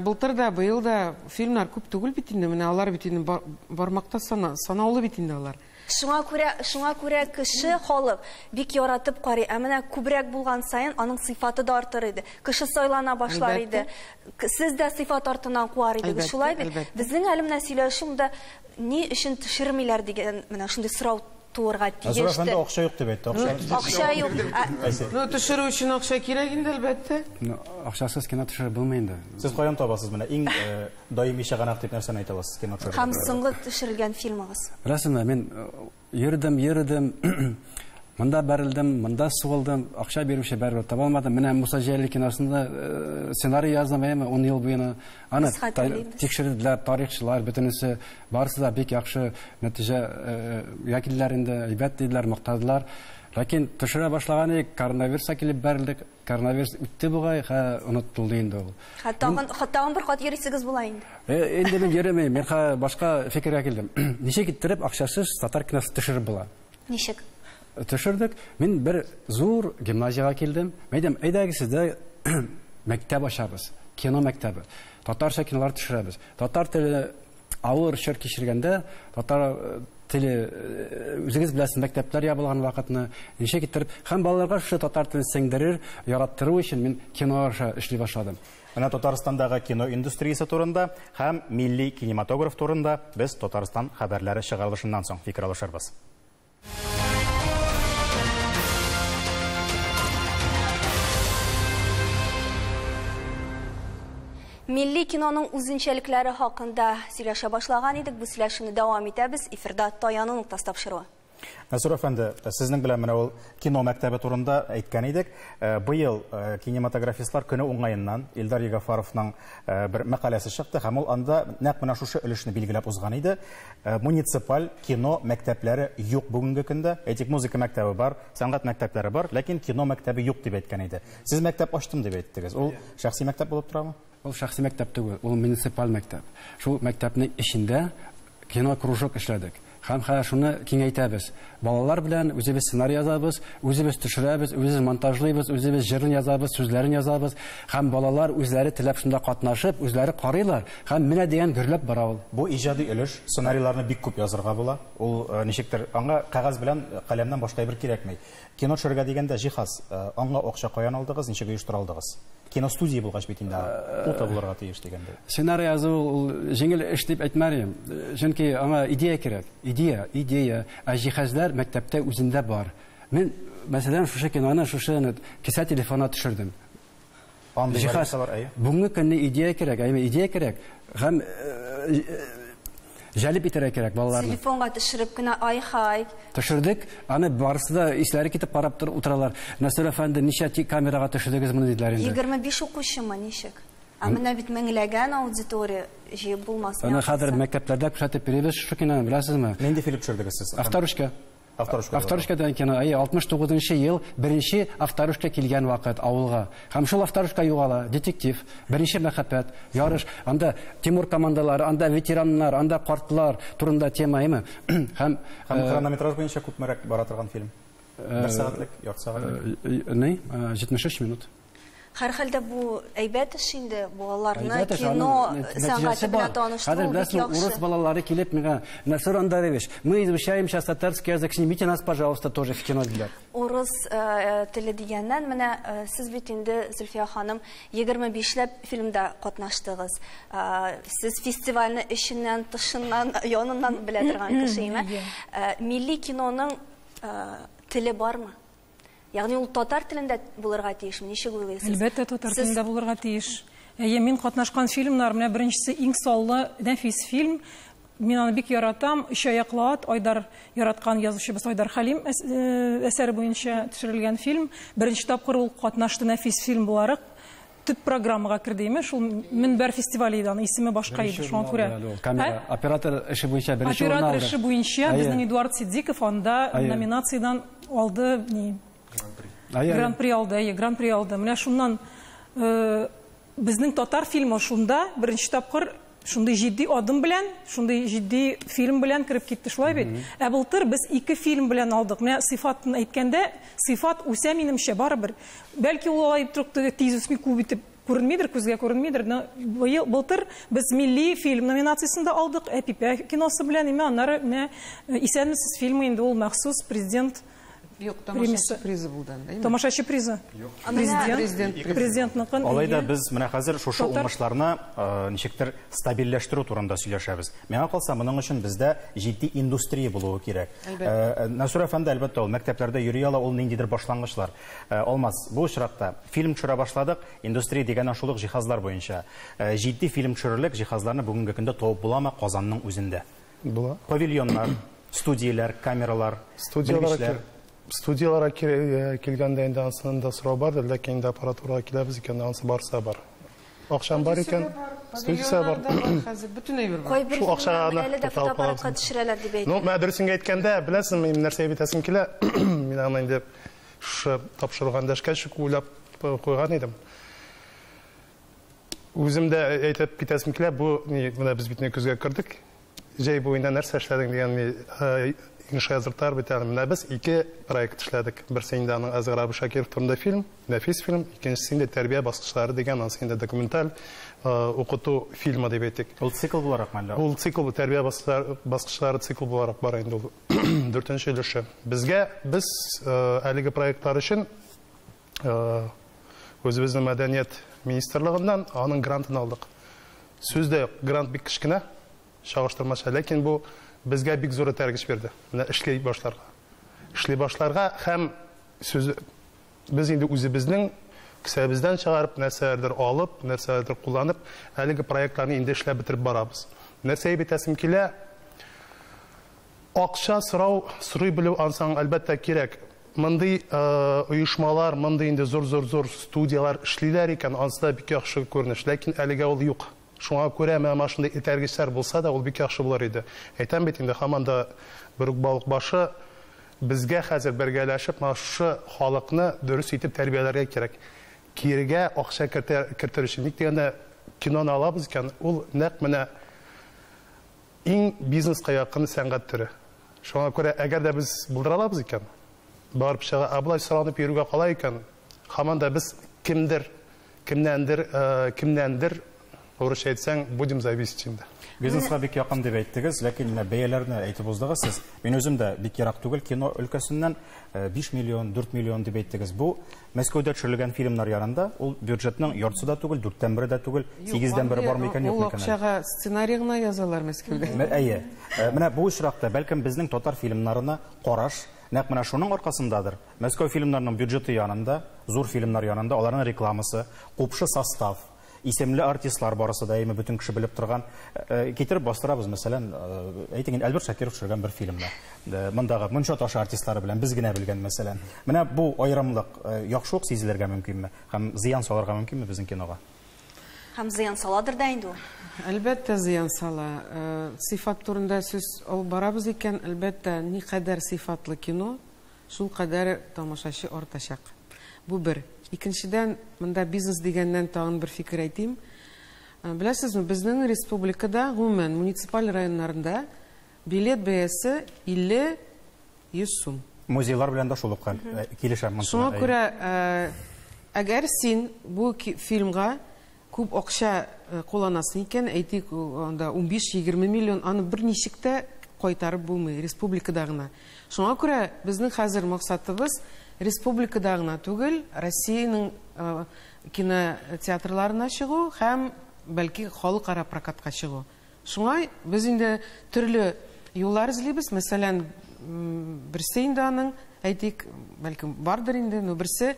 [SPEAKER 3] былтыр да, быел да фильмнар күп түгел бит инде. Менә алар бит инде бармакта санаулы бит инде алар.
[SPEAKER 2] Шуңа күрә кеше, халык бик яратып карый. Ә менә күбрәк булган саен аның сыйфаты да артыр иде. Кеше сайлана башлар иде. Сез дә сыйфат артыннан куар идегез. Шулай бит. Безнең әле менә сөйләшүмдә ни өчен төшермиләр дигән менә шундый сорау туырга тиеште.
[SPEAKER 1] Азур әфәнде акча юк дип әйтте.
[SPEAKER 2] Акча юк.
[SPEAKER 3] Ну, төшерү өчен акча кирәк инде, әлбәттә.
[SPEAKER 5] Акчасыз кино төшереп булмый инде.
[SPEAKER 1] Сез каян табасыз менә иң даими чыганак дип нәрсәне әйтә аласыз кино төшерү?
[SPEAKER 2] Һәм соңгы төшерелгән фильмыгыз.
[SPEAKER 5] Беләсезме, мин йөрдем, йөрдем. Монда бәрелдем, монда сугылдым, акча бирүче бәрбер таба алмадым. Менә Муса Җәлил киносында сценарий яздым, әйеме, 10 ел буена. Аны тикшерделәр, тарихчылар, бөтенесе, барысы да бик яхшы нәтиҗә килделәр инде, әйбәт диделәр, мактадылар. Ләкин төшерә башлаган идек, коронавируска килеп бәрелдек. Коронавирус үтте бугай, ха онытылды инде ул.
[SPEAKER 2] Хатагын бер кат йөрисегез була инде.
[SPEAKER 5] Инде мин йөрмим, мин башка фикергә килдем. Ничек иттереп акчасыз татар киносы төшереп була?
[SPEAKER 2] Ничек?
[SPEAKER 5] Төшердек. Мин бер зур гимназиягә килдем. Мәйдәм, әйдәгез сездә мәктәп ачабыз, кино мәктәбе. Татарча кинолар төшерәбез. Татар теле авыр чор кичергәндә, татар теле, үзегез беләсез, мәктәпләр ябылган вакытны ничек иттереп һәм балаларга шушы татар телен сеңдерер, яраттыру өчен мин кино аша эшли башладым.
[SPEAKER 1] Менә Татарстандагы кино индустриясе турында һәм милли кинематограф турында без Татарстан хәбәрләре чыгарылышыннан соң фикер алышырбыз.
[SPEAKER 2] Милли киноның үзенчәлекләре хакында сөйләшә башлаган идек. Бу сөйләшүне дәвам итәбез. Эфирда таяну ноктасы тапшыруы.
[SPEAKER 1] Мәсрур әфәнде, сезнең белән менә ул кино мәктәбе турында әйткән идек. Быел кинематографистлар көне уңаеннан Илдар Ягафаровның бер мәкаләсе чыкты һәм ул анда нәкъ менә шушы өлешне билгеләп узган иде. Муниципаль кино мәктәпләре юк бүгенге көндә. Әйтик, музыка мәктәбе бар, сәнгать мәктәпләре бар, ләкин кино мәктәбе юк дип әйткән иде. Сез мәктәп ачтым дип әйттегез. Ул шәхси мәктәп булып торамы?
[SPEAKER 5] Ул шәхси мәктәп түгел, ул муниципаль мәктәп. Шул мәктәпнең эчендә кино кружок эшләдек. Һәм хәзер шуны киңәйтәбез. Балалар белән үзебез сценарий язабыз, үзебез төшерәбез, үзебез монтажлыйбыз, үзебез җырын язабыз, сүзләрен язабыз. Һәм балалар үзләре теләп шунда катнашып, үзләре карыйлар. Һәм менә дигән гөрләп бара ул.
[SPEAKER 1] Бу иҗади өлеш, сценарийларны бик күп язырга була. Ул ничектер, аңа кәгазь белән каләмнән башка әйбер кирәкми. Кино төшерергә дигәндә җиһаз, аңа акча каян алдыгыз, ничек оештыра алдыгыз? Киностудия булгач бит инде, ул да булырга тиеш дигәндәй.
[SPEAKER 5] Сценарий язу ул җиңел эш дип әйтмәр идем. Чөнки аңа идея кирәк. Идея, идея. Ә җиһазлар мәктәптә үзендә бар. Мин, мәсәлән, шушы киноны, шушы кесә телефонына төшердем.
[SPEAKER 1] Андый
[SPEAKER 5] Җиһаз
[SPEAKER 1] вариантлар бар, әйе.
[SPEAKER 5] Бүгенге көнне идея кирәк, әйме, идея кирәк. Һәм җәлеп итәргә кирәк балаларны.
[SPEAKER 2] Телефонга төшереп кенә ай-хай.
[SPEAKER 5] Төшердек, аны барысы да исләре китеп карап тор утыралар. Насыр әфәнде, ничә камерага төшердегез моны диделәр инде.
[SPEAKER 2] 25 укучымы ничек? Ә менә бит меңләгән аудитория җыеп булмас.
[SPEAKER 5] Аны хәзер мәктәпләрдә күрсәтеп бирәбез шушы киноны, беләсезме?
[SPEAKER 1] Нинди фильм төшердегез сез?
[SPEAKER 5] Авторучка.
[SPEAKER 1] Авторучка.
[SPEAKER 5] Авторучка дигән кино. Әйе, 69 ел беренче авторучка килгән вакыт авылга. Һәм шул авторучка югала, детектив, беренче мәхәббәт, ярыш. Анда Тимур командалары, анда ветераннар, анда картлар турында тема, әйеме? Һәм,
[SPEAKER 1] Һәм хронометраж буенча күпмерәк бара торган фильм? Бер сәгатьлек, ярты сәгатьлек?
[SPEAKER 5] Ни? 73 минут.
[SPEAKER 2] Һәр хәлдә бу әйбәт эш инде, балаларны
[SPEAKER 5] Әйбәт эш,
[SPEAKER 2] кино
[SPEAKER 5] аның
[SPEAKER 2] сәнгате
[SPEAKER 5] нәтиҗәсе
[SPEAKER 2] белән
[SPEAKER 5] бар.
[SPEAKER 2] таныштыру
[SPEAKER 5] Хәзер
[SPEAKER 2] бик
[SPEAKER 5] беләсең,
[SPEAKER 2] яхшы.
[SPEAKER 5] урыс балалары килеп миңа, Насыр Андарович, мы изучаем сейчас татарский язык, снимите нас, пожалуйста, тоже в кино, диләр.
[SPEAKER 2] Урыс теле дигәннән, менә сез бит инде, Зөлфия ханым, егерме бишләп фильмда катнаштыгыз. Сез фестивальне эченнән, тышыннан, яныннан белә торган кеше, име?
[SPEAKER 6] Иә.
[SPEAKER 2] Милли киноның теле бармы? Ягъни ул татар телендә булырга тиешме? Ничек уйлыйсыз?
[SPEAKER 6] Әлбәттә, татар
[SPEAKER 2] Сез
[SPEAKER 6] телендә булырга тиеш. Әйе, мин катнашкан фильмнар, менә беренчесе иң саллы нәфис фильм. Мин аны бик яратам. Өч аяклы ат, Айдар яраткан язучыбыз Айдар Хәлим әсәре буенча төшерелгән фильм. Беренче тапкыр ул катнашты нәфис фильм буларак. Төп программага керде, име? Шул Мөнбәр фестивале иде, аның исеме башка иде,
[SPEAKER 5] Беренче
[SPEAKER 6] шуңа
[SPEAKER 5] урын
[SPEAKER 6] күрә.
[SPEAKER 5] алды әле ул, камера.
[SPEAKER 6] Ә?
[SPEAKER 5] Оператор эше буенча беренче урын
[SPEAKER 6] Оператор
[SPEAKER 5] алды.
[SPEAKER 6] эше буенча
[SPEAKER 5] Әйе.
[SPEAKER 6] безнең Эдуард Сиддиков анда
[SPEAKER 5] Әйе.
[SPEAKER 6] номинациядән алды, ни?
[SPEAKER 5] Әйе.
[SPEAKER 6] Гран-при алды, әйе, гран-при алды. Менә шуннан безнең татар фильмы шунда беренче тапкыр шундый җитди адым белән, шундый җитди фильм белән кереп китте, шулай бит? Ә былтыр без ике фильм белән алдык. Менә сыйфатын әйткәндә, сыйфат үсә минемчә барыбер. Бәлки ул алай торып теге тиз үсми, күп итеп күренмидер, күзгә күренмидер. Но быел, былтыр без милли фильм номинациясендә алдык, Әпипә киносы белән, име, аннары менә Исәнмесез фильмы инде ул махсус президент
[SPEAKER 3] Юк, тамашачы
[SPEAKER 6] премиясе.
[SPEAKER 3] призы булды анда, әйме?
[SPEAKER 6] Тамашачы призы.
[SPEAKER 3] Юк.
[SPEAKER 6] Президент.
[SPEAKER 3] Президент призы.
[SPEAKER 6] Президентныкын,
[SPEAKER 1] Алай да
[SPEAKER 6] әйе.
[SPEAKER 1] без менә хәзер шушы
[SPEAKER 6] Татар
[SPEAKER 1] уңышларны ничектер стабильләштерү турында сөйләшәбез. Миңа калса, моның өчен бездә җитди индустрия булуы кирәк.
[SPEAKER 3] Әлбәттә.
[SPEAKER 1] Насур әфәнде, әлбәттә, ул мәктәпләрдә йөри ала, ул ниндидер башлангычлар. Алмаз, бу очракта фильм төшерә башладык, индустрия дигән шул ук җиһазлар буенча. Җитди фильм төшерерлек җиһазларны бүгенге көндә табып буламы Казанның үзендә?
[SPEAKER 7] Була.
[SPEAKER 1] Павильоннар, студияләр, камералар,
[SPEAKER 7] Студияләр
[SPEAKER 1] белгечләр.
[SPEAKER 7] Студияләргә килгәндә инде ансының да сорау бар, ләкин инде аппаратурага киләбез икән, ансы барса бар. Акчам бар икән, студиясе бар.
[SPEAKER 3] Хәзер бөтен әйбер бар.
[SPEAKER 2] Кайбер
[SPEAKER 7] Шул акчага
[SPEAKER 2] фильмнарны әле дә
[SPEAKER 7] тукталып
[SPEAKER 2] фотоаппаратка
[SPEAKER 7] калабыз.
[SPEAKER 2] төшерәләр дип әйтә.
[SPEAKER 7] Ну, менә дөресен әйткәндә, беләсеңме, мин нәрсә әйтәсем килә? Мин аны инде шушы тапшыруга эндәшкәч уйлап куйган идем. Үзем дә әйтеп китәсем килә, бу ни, менә без бит көзгә кердек. Җәй буенда нәрсә эшләдең дигән ни Инша яздырталар бит әле. Менә без 2 проект эшләдек. Берсе инде аның Әзгар абый Шакиров турында фильм, нәфис фильм, икенчесе инде Тәрбия баскычлары дигән, анысы инде документаль укыту фильмы дип әйтик.
[SPEAKER 1] Ул цикл буларак мәллә?
[SPEAKER 7] Ул цикл, тәрбия баскычлары цикл буларак бара инде ул. 4нче өлеше. Безгә без әлеге проектлар өчен үзебезнең мәдәният министрлыгыннан аның грантын алдык. Сүз дә юк, грант бик кечкенә, чагыштырмача, ләкин бу безгә бик зур этәргеч бирде. Менә эшли башларга. Эшли башларга һәм сүз без инде үзебезнең кесәбездән чыгарып, нәрсәләрдер алып, нәрсәләрдер кулланып, әлеге проектларны инде эшләп бетереп барабыз. Нәрсә әйтәсем килә? Акча сорау, сорый белү ансаң әлбәттә кирәк. Мондый оешмалар, мондый инде зур-зур-зур студияләр эшлиләр икән, ансы да бик яхшы күренеш, ләкин әлегә ул юк. Шуңа күрә менә шундый этәргечләр булса да, ул бик яхшы булыр иде. Әйтәм бит инде, һаман да бер үк балык башы, безгә хәзер бергәләшеп менә шушы халыкны дөрес итеп тәрбияләргә кирәк. Кирегә акча кертер өчен. Ник дигәндә киноны алабыз икән, ул нәкъ менә иң бизнеска якын сәнгать төре. Шуңа күрә әгәр дә без булдыра алабыз икән, барып чыга, ә болай соранып йөрүгә кала икән, һаман да без кемдер, кемнәндер, урысча әйтсәң, будем зависеть инде.
[SPEAKER 1] Бизнеска бик якын дип әйттегез, ләкин менә бәяләрне әйтеп уздыгыз сез. Мин үзем дә бик ерак түгел кино өлкәсеннән 5 миллион, 4 миллион дип әйттегез. Бу Мәскәүдә төшерелгән фильмнар янында ул бюджетның яртысы да түгел, 4-тән бере дә түгел, 8-дән бере бармы икән, юкмы икән.
[SPEAKER 3] Ул акчага сценарий гына язалар Мәскәүдә.
[SPEAKER 1] Әйе. Менә бу очракта бәлкем безнең татар фильмнарына караш нәкъ менә шуның аркасындадыр. Мәскәү фильмнарының бюджеты янында, зур фильмнар янында аларның рекламасы, купшы состав, исемле артистлар барысы да, әйме бөтен кеше белеп торган. Китереп бастырабыз, мәсәлән, әйтик, Альберт Шакиров төшергән бер фильмны. Мондагы Мунча ташы артистлары белән без генә белгән, мәсәлән. Менә бу аерымлык яхшы ук сизелергә мөмкинме? Һәм зыян салырга мөмкинме безнең кинога?
[SPEAKER 2] Һәм зыян саладыр да инде ул.
[SPEAKER 3] Әлбәттә зыян сала. Сыйфат турында сүз алып барабыз икән, әлбәттә, никадәр сыйфатлы кино, шул кадәр тамашачы артачак. Бу бер. Икенчедән, монда бизнес дигәннән тагын бер фикер әйтим. Беләсезме, безнең республикада, гомумән, муниципаль районнарында билет бәясе 50-100 сум.
[SPEAKER 1] Музейлар белән дә шул ук хәл. Килешәм монысына.
[SPEAKER 3] Шуңа күрә, әгәр син бу фильмга күп акча кулланасың икән, әйтик, анда 15-20 миллион, аны берничек тә кайтарып булмый республикада гына. Шуңа күрә безнең хәзер максатыбыз республикада гына түгел, Россиянең кинотеатрларына чыгу һәм бәлки халыкара прокатка чыгу. Шуңа без инде төрле юллар эзлибез. Мәсәлән, берсе инде аның, әйтик, бәлкем бардыр инде, но берсе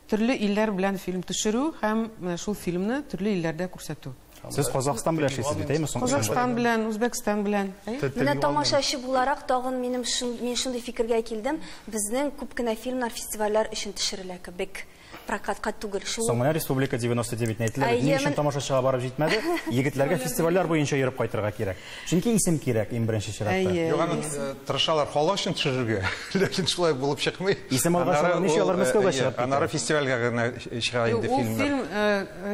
[SPEAKER 3] төрле илләр белән фильм төшерү һәм менә шул фильмны төрле илләрдә күрсәтү.
[SPEAKER 1] Сез Казахстан белән эшлисез бит, әйме соң?
[SPEAKER 3] Казахстан белән, Үзбәкстан белән.
[SPEAKER 2] Менә тамашачы буларак тагын мин шундый фикергә килдем. Безнең күп кенә фильмнар фестивальләр өчен төшерелә кебек. Прокатка түгел.
[SPEAKER 1] Соң менә Республика 99 әйтелә. Ни өчен тамашачыга барып җитмәде? Егетләргә фестивальләр буенча йөреп кайтырга кирәк. Чөнки исем кирәк иң беренче чиратта.
[SPEAKER 4] Юк, аны тырышалар халык өчен төшерергә. Ләкин шулай булып чыкмый.
[SPEAKER 1] Исем алгач, алар ничә алар Мәскәүгә чыгып китә.
[SPEAKER 4] Аннары фестивальгә генә чыга инде фильмнар.
[SPEAKER 3] Ул фильм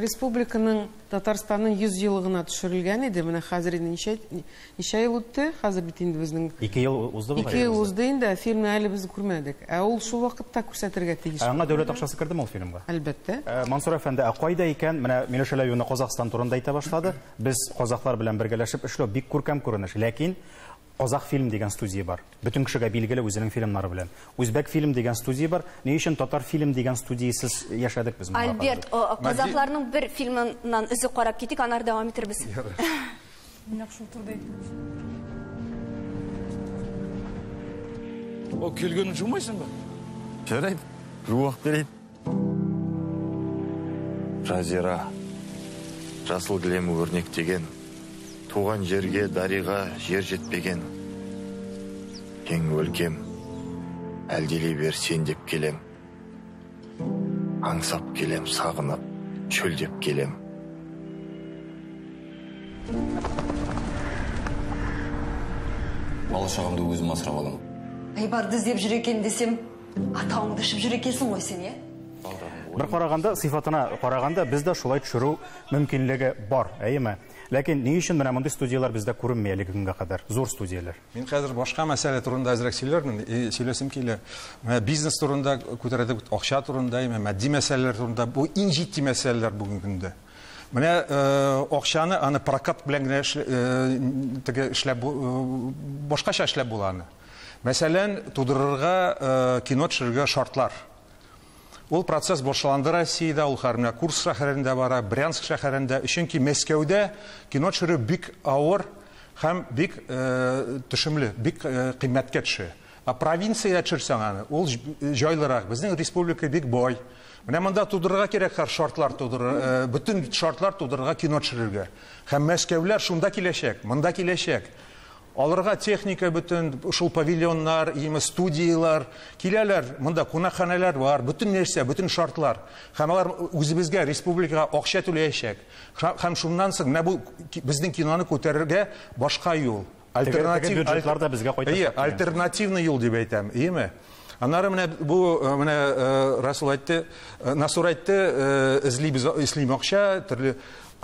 [SPEAKER 3] республиканың, Татарстанның 100 еллыгына төшерелгән иде. Менә хәзер инде ничә ел үтте? Хәзер бит инде безнең
[SPEAKER 1] 2 ел узды бугай.
[SPEAKER 3] 2 ел узды инде, фильмны әле без күрмәдек. Ә ул шул вакытта күрсәтергә тиеш.
[SPEAKER 1] Ә аңа дәүләт акчасы кердеме ул фильмга?
[SPEAKER 3] Әлбәттә.
[SPEAKER 1] Мансур әфәнде, ә кайда икән? Менә Миләүшә Ләвиевна Казахстан турында әйтә башлады. Без казахлар белән бергәләшеп эшләү бик күркәм күренеш. Ләкин Казах фильм дигән студия бар. Бөтен кешегә билгеле үзенең фильмнары белән. Үзбәк фильм дигән студия бар. Ни өчен татар фильм дигән студиясез яшәдек без моңа кадәр?
[SPEAKER 2] Альберт, казахларның бер фильмыннан үзе карап китик, аннары дәвам итербез.
[SPEAKER 6] Нәкъ шул турыда әйттегез.
[SPEAKER 12] О, келгенін жумайсың ба?
[SPEAKER 13] Жарайды, жуақ берейін. Жазира, жасыл кілем өрнектеген, туған жерге дариға жер жетпеген. Кең өлкем, әлделей бер сен деп келем. Аңсап келем, сағынып, шөлдеп келем.
[SPEAKER 12] Бала шағамды өзім асырап аламын.
[SPEAKER 10] Айбарды іздеп жүр екен десем, атауыңды ішіп жүр екенсің ғой сен, е?
[SPEAKER 1] Бер караганда, сыйфатына караганда бездә шулай төшерү мөмкинлеге бар, әйеме? Ләкин ни өчен менә мондый студияләр бездә күренми әлеге көнгә кадәр? Зур студияләр.
[SPEAKER 4] Мин хәзер башка мәсьәлә турында әзрәк сөйләрмен, сөйләсем килә. Менә бизнес турында күтәрдек, акча турында, матди мәсьәләләр турында. Бу иң җитди мәсьәләләр бүгенге көндә. Менә акчаны аны прокат белән генә теге эшләп башкача эшләп була аны. Мәсәлән, тудырырга кино төшерергә шартлар. Ул процесс башланды Россиядә, ул хәзер менә Курск шәһәрендә бара, Брянск шәһәрендә. Чөнки Мәскәүдә кино төшерү бик авыр һәм бик төшемле, бик кыйммәткә төшә. Ә провинциядә төшерсәң аны, ул җайлырак. Безнең республика бик бай. Менә монда тудырырга кирәк һәр шартлар тудырыр, бөтен шартлар тудырырга кино төшерергә. Һәм Мәскәүләр шунда киләчәк, монда киләчәк. Алырга техника бөтен, шул павильоннар, име студиялар, киләләр, монда кунакханәләр бар, бөтен нәрсә, бөтен шартлар. Һәм алар үзебезгә, республикага акча түләячәк. Һәм шуннан соң менә бу безнең киноны күтәрергә башка юл.
[SPEAKER 1] Альтернатив бюджетлар да безгә кайтачак.
[SPEAKER 4] Альтернативный юл дип әйтәм, име? Аннары менә бу менә Расул әйтте, Насур әйтте, эзлибез, эзлим акча, төрле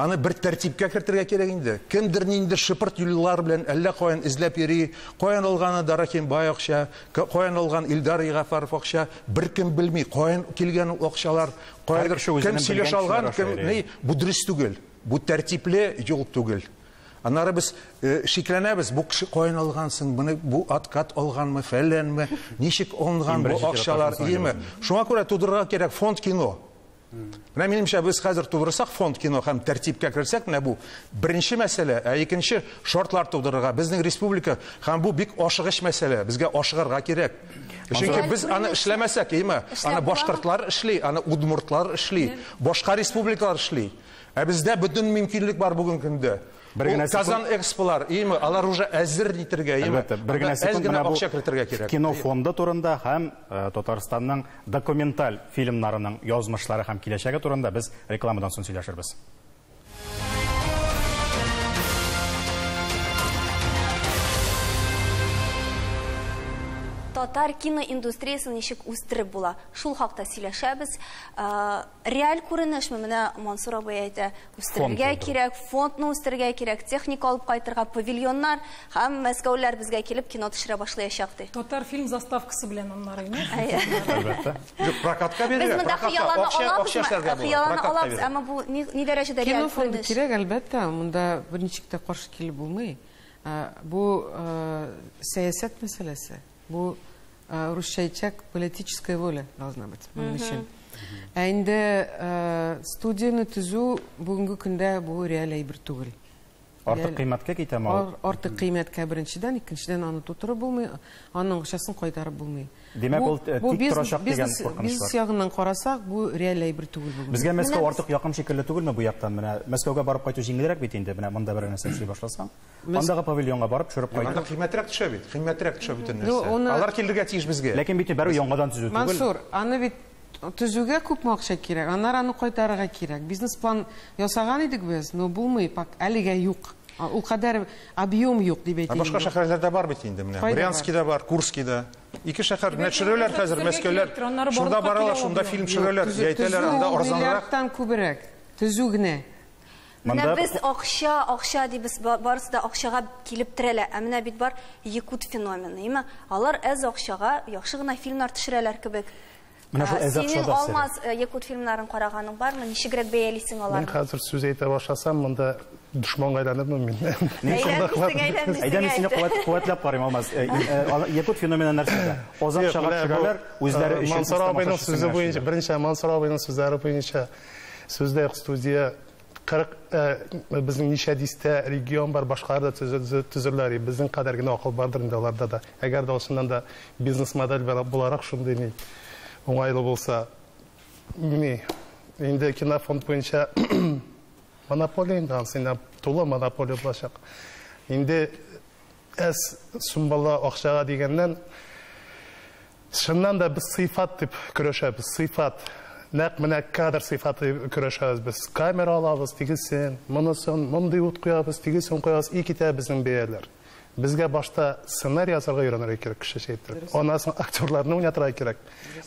[SPEAKER 4] аны бер тәртипкә кертергә кирәк инде. Кемдер ниндидер шыпырт юллар белән әллә каян эзләп йөри, каян алганы Дарахим бай акча, каян алган Илдар Гафаров акча, беркем белми, каян килгән ул акчалар, каядыр кем сөйләшә алган, кем ни, бу дөрес түгел, бу тәртипле юл түгел. Аннары без шикләнәбез, бу кеше каян алгансың, моны бу откат алганмы, фәләнме, ничек алынган бу акчалар, иеме? Шуңа күрә тудырырга кирәк фонд кино. Менә минемчә, без хәзер тудырсак фонд кино һәм тәртипкә керсәк, менә бу беренче мәсьәлә, ә икенче шартлар тудырырга. Безнең республика һәм бу бик ашыгыч мәсьәлә, безгә ашыгырга кирәк. Чөнки без аны эшләмәсәк, име? Аны башкортлар эшли, аны удмуртлар эшли, башка республикалар эшли. Ә бездә бөтен мөмкинлек бар бүгенге көндә. Казан эксполар, име, алар уже әзер итергә, име?
[SPEAKER 1] Бер генә секунд, менә бу кино фонды турында һәм Татарстанның документаль фильмнарының язмышлары һәм киләчәге турында без рекламадан соң сөйләшербез.
[SPEAKER 2] Татар киноиндустриясен ничек үстереп була? Шул хакта сөйләшәбез. Реаль күренешме? Менә Мансур абый әйтә, үстерергә кирәк, фондны үстерергә кирәк, техника алып кайтырга, павильоннар һәм Мәскәүләр безгә килеп кино төшерә башлаячак ди.
[SPEAKER 6] Татар фильм заставкасы белән аннары, әйме?
[SPEAKER 1] Әлбәттә.
[SPEAKER 4] Юк, прокатка бирергә,
[SPEAKER 2] Без монда хыяллана алабызмы? Хыяллана алабыз, әмма бу ни дәрәҗәдә реаль
[SPEAKER 3] Кино фонды
[SPEAKER 2] күренеш?
[SPEAKER 3] кирәк, әлбәттә, монда берничек тә каршы килеп булмый. Бу сәясәт мәсьәләсе. Бу русча әйтсәк, политическая воля должна быть моның өчен. Ә инде студияне төзү бүгенге көндә бу реаль әйбер түгел.
[SPEAKER 1] Артык кыйммәткә китәме ул?
[SPEAKER 3] Артык кыйммәткә беренчедән, икенчедән аны тутырып булмый, аның акчасын кайтарып булмый.
[SPEAKER 1] Димәк, ул тик торачак дигән куркыныч бар.
[SPEAKER 3] Бизнес ягыннан карасак, бу реаль әйбер түгел бүген.
[SPEAKER 1] Безгә Мәскәү артык якын шикелле түгелме бу яктан? Менә Мәскәүгә барып кайту җиңелрәк бит инде, менә монда бер нәрсә эшли башласаң. Андагы павильонга барып төшереп кайту.
[SPEAKER 4] Анда кыйммәтрәк төшә бит, кыйммәтрәк төшә бөтен нәрсә. Алар килергә тиеш безгә.
[SPEAKER 1] Ләкин бит бәрү яңадан төзү түгел.
[SPEAKER 3] Мансур, аны бит төзүгә күпме акча кирәк, аннары аны кайтарырга кирәк. Бизнес-план ясаган идек без, но булмый, пак әлегә юк. Ул кадәр объем юк дип әйтәм.
[SPEAKER 4] Башка шәһәрләрдә бар бит инде менә. Брянскида бар, Курскида. Ике шәһәр менә төшерәләр хәзер Мәскәүләр. Шунда баралар, шунда фильм төшерәләр, әйтәләр, анда арзанрак.
[SPEAKER 3] Миллиардтан күбрәк. Төзү генә.
[SPEAKER 2] Менә без акча, акча дибез, барысы да акчага килеп терәлә. Ә менә бит бар якут феномены, әйме? Алар әз акчага яхшы гына фильмнар төшерәләр кебек.
[SPEAKER 1] Менә шул әз
[SPEAKER 2] Синең
[SPEAKER 1] акчада
[SPEAKER 2] Алмаз якут фильмнарын караганың бармы? Ничегрәк бәялисең аларны?
[SPEAKER 7] Мин хәзер сүз әйтә башласам, монда дошманга әйләнермен мин.
[SPEAKER 2] Әйләнмисең, әйләнмисең.
[SPEAKER 1] Әйдә, мин сине куәтләп карыйм, Алмаз. Якут феномены нәрсәдә? Аз акчага төшерәләр, үзләре өчен.
[SPEAKER 7] Мансур абыйның сүзе буенча, беренче Мансур абыйның сүзләре буенча сүздә юк, студия 40 безнең ничә дистә регион бар, башкалар да төзерләр. Безнең кадәр генә акыл бардыр инде аларда да. Әгәр дә чыннан да бизнес модель буларак шундый ни уңайлы булса, ни инде кинофонд буенча монополия инде анысы инде тулы монополия булачак. Инде әз суммалы акчага дигәннән, чыннан да без сыйфат дип көрәшәбез, сыйфат. Нәкъ менә кадр сыйфаты көрәшәбез без. Камера алабыз, тегесен, монысын, мондый ут куябыз, тегесен куябыз, и китә безнең бәяләр. Безгә башта сценарий язарга өйрәнергә кирәк, кешечә иттереп. Аннан соң актерларны уйнатырга кирәк.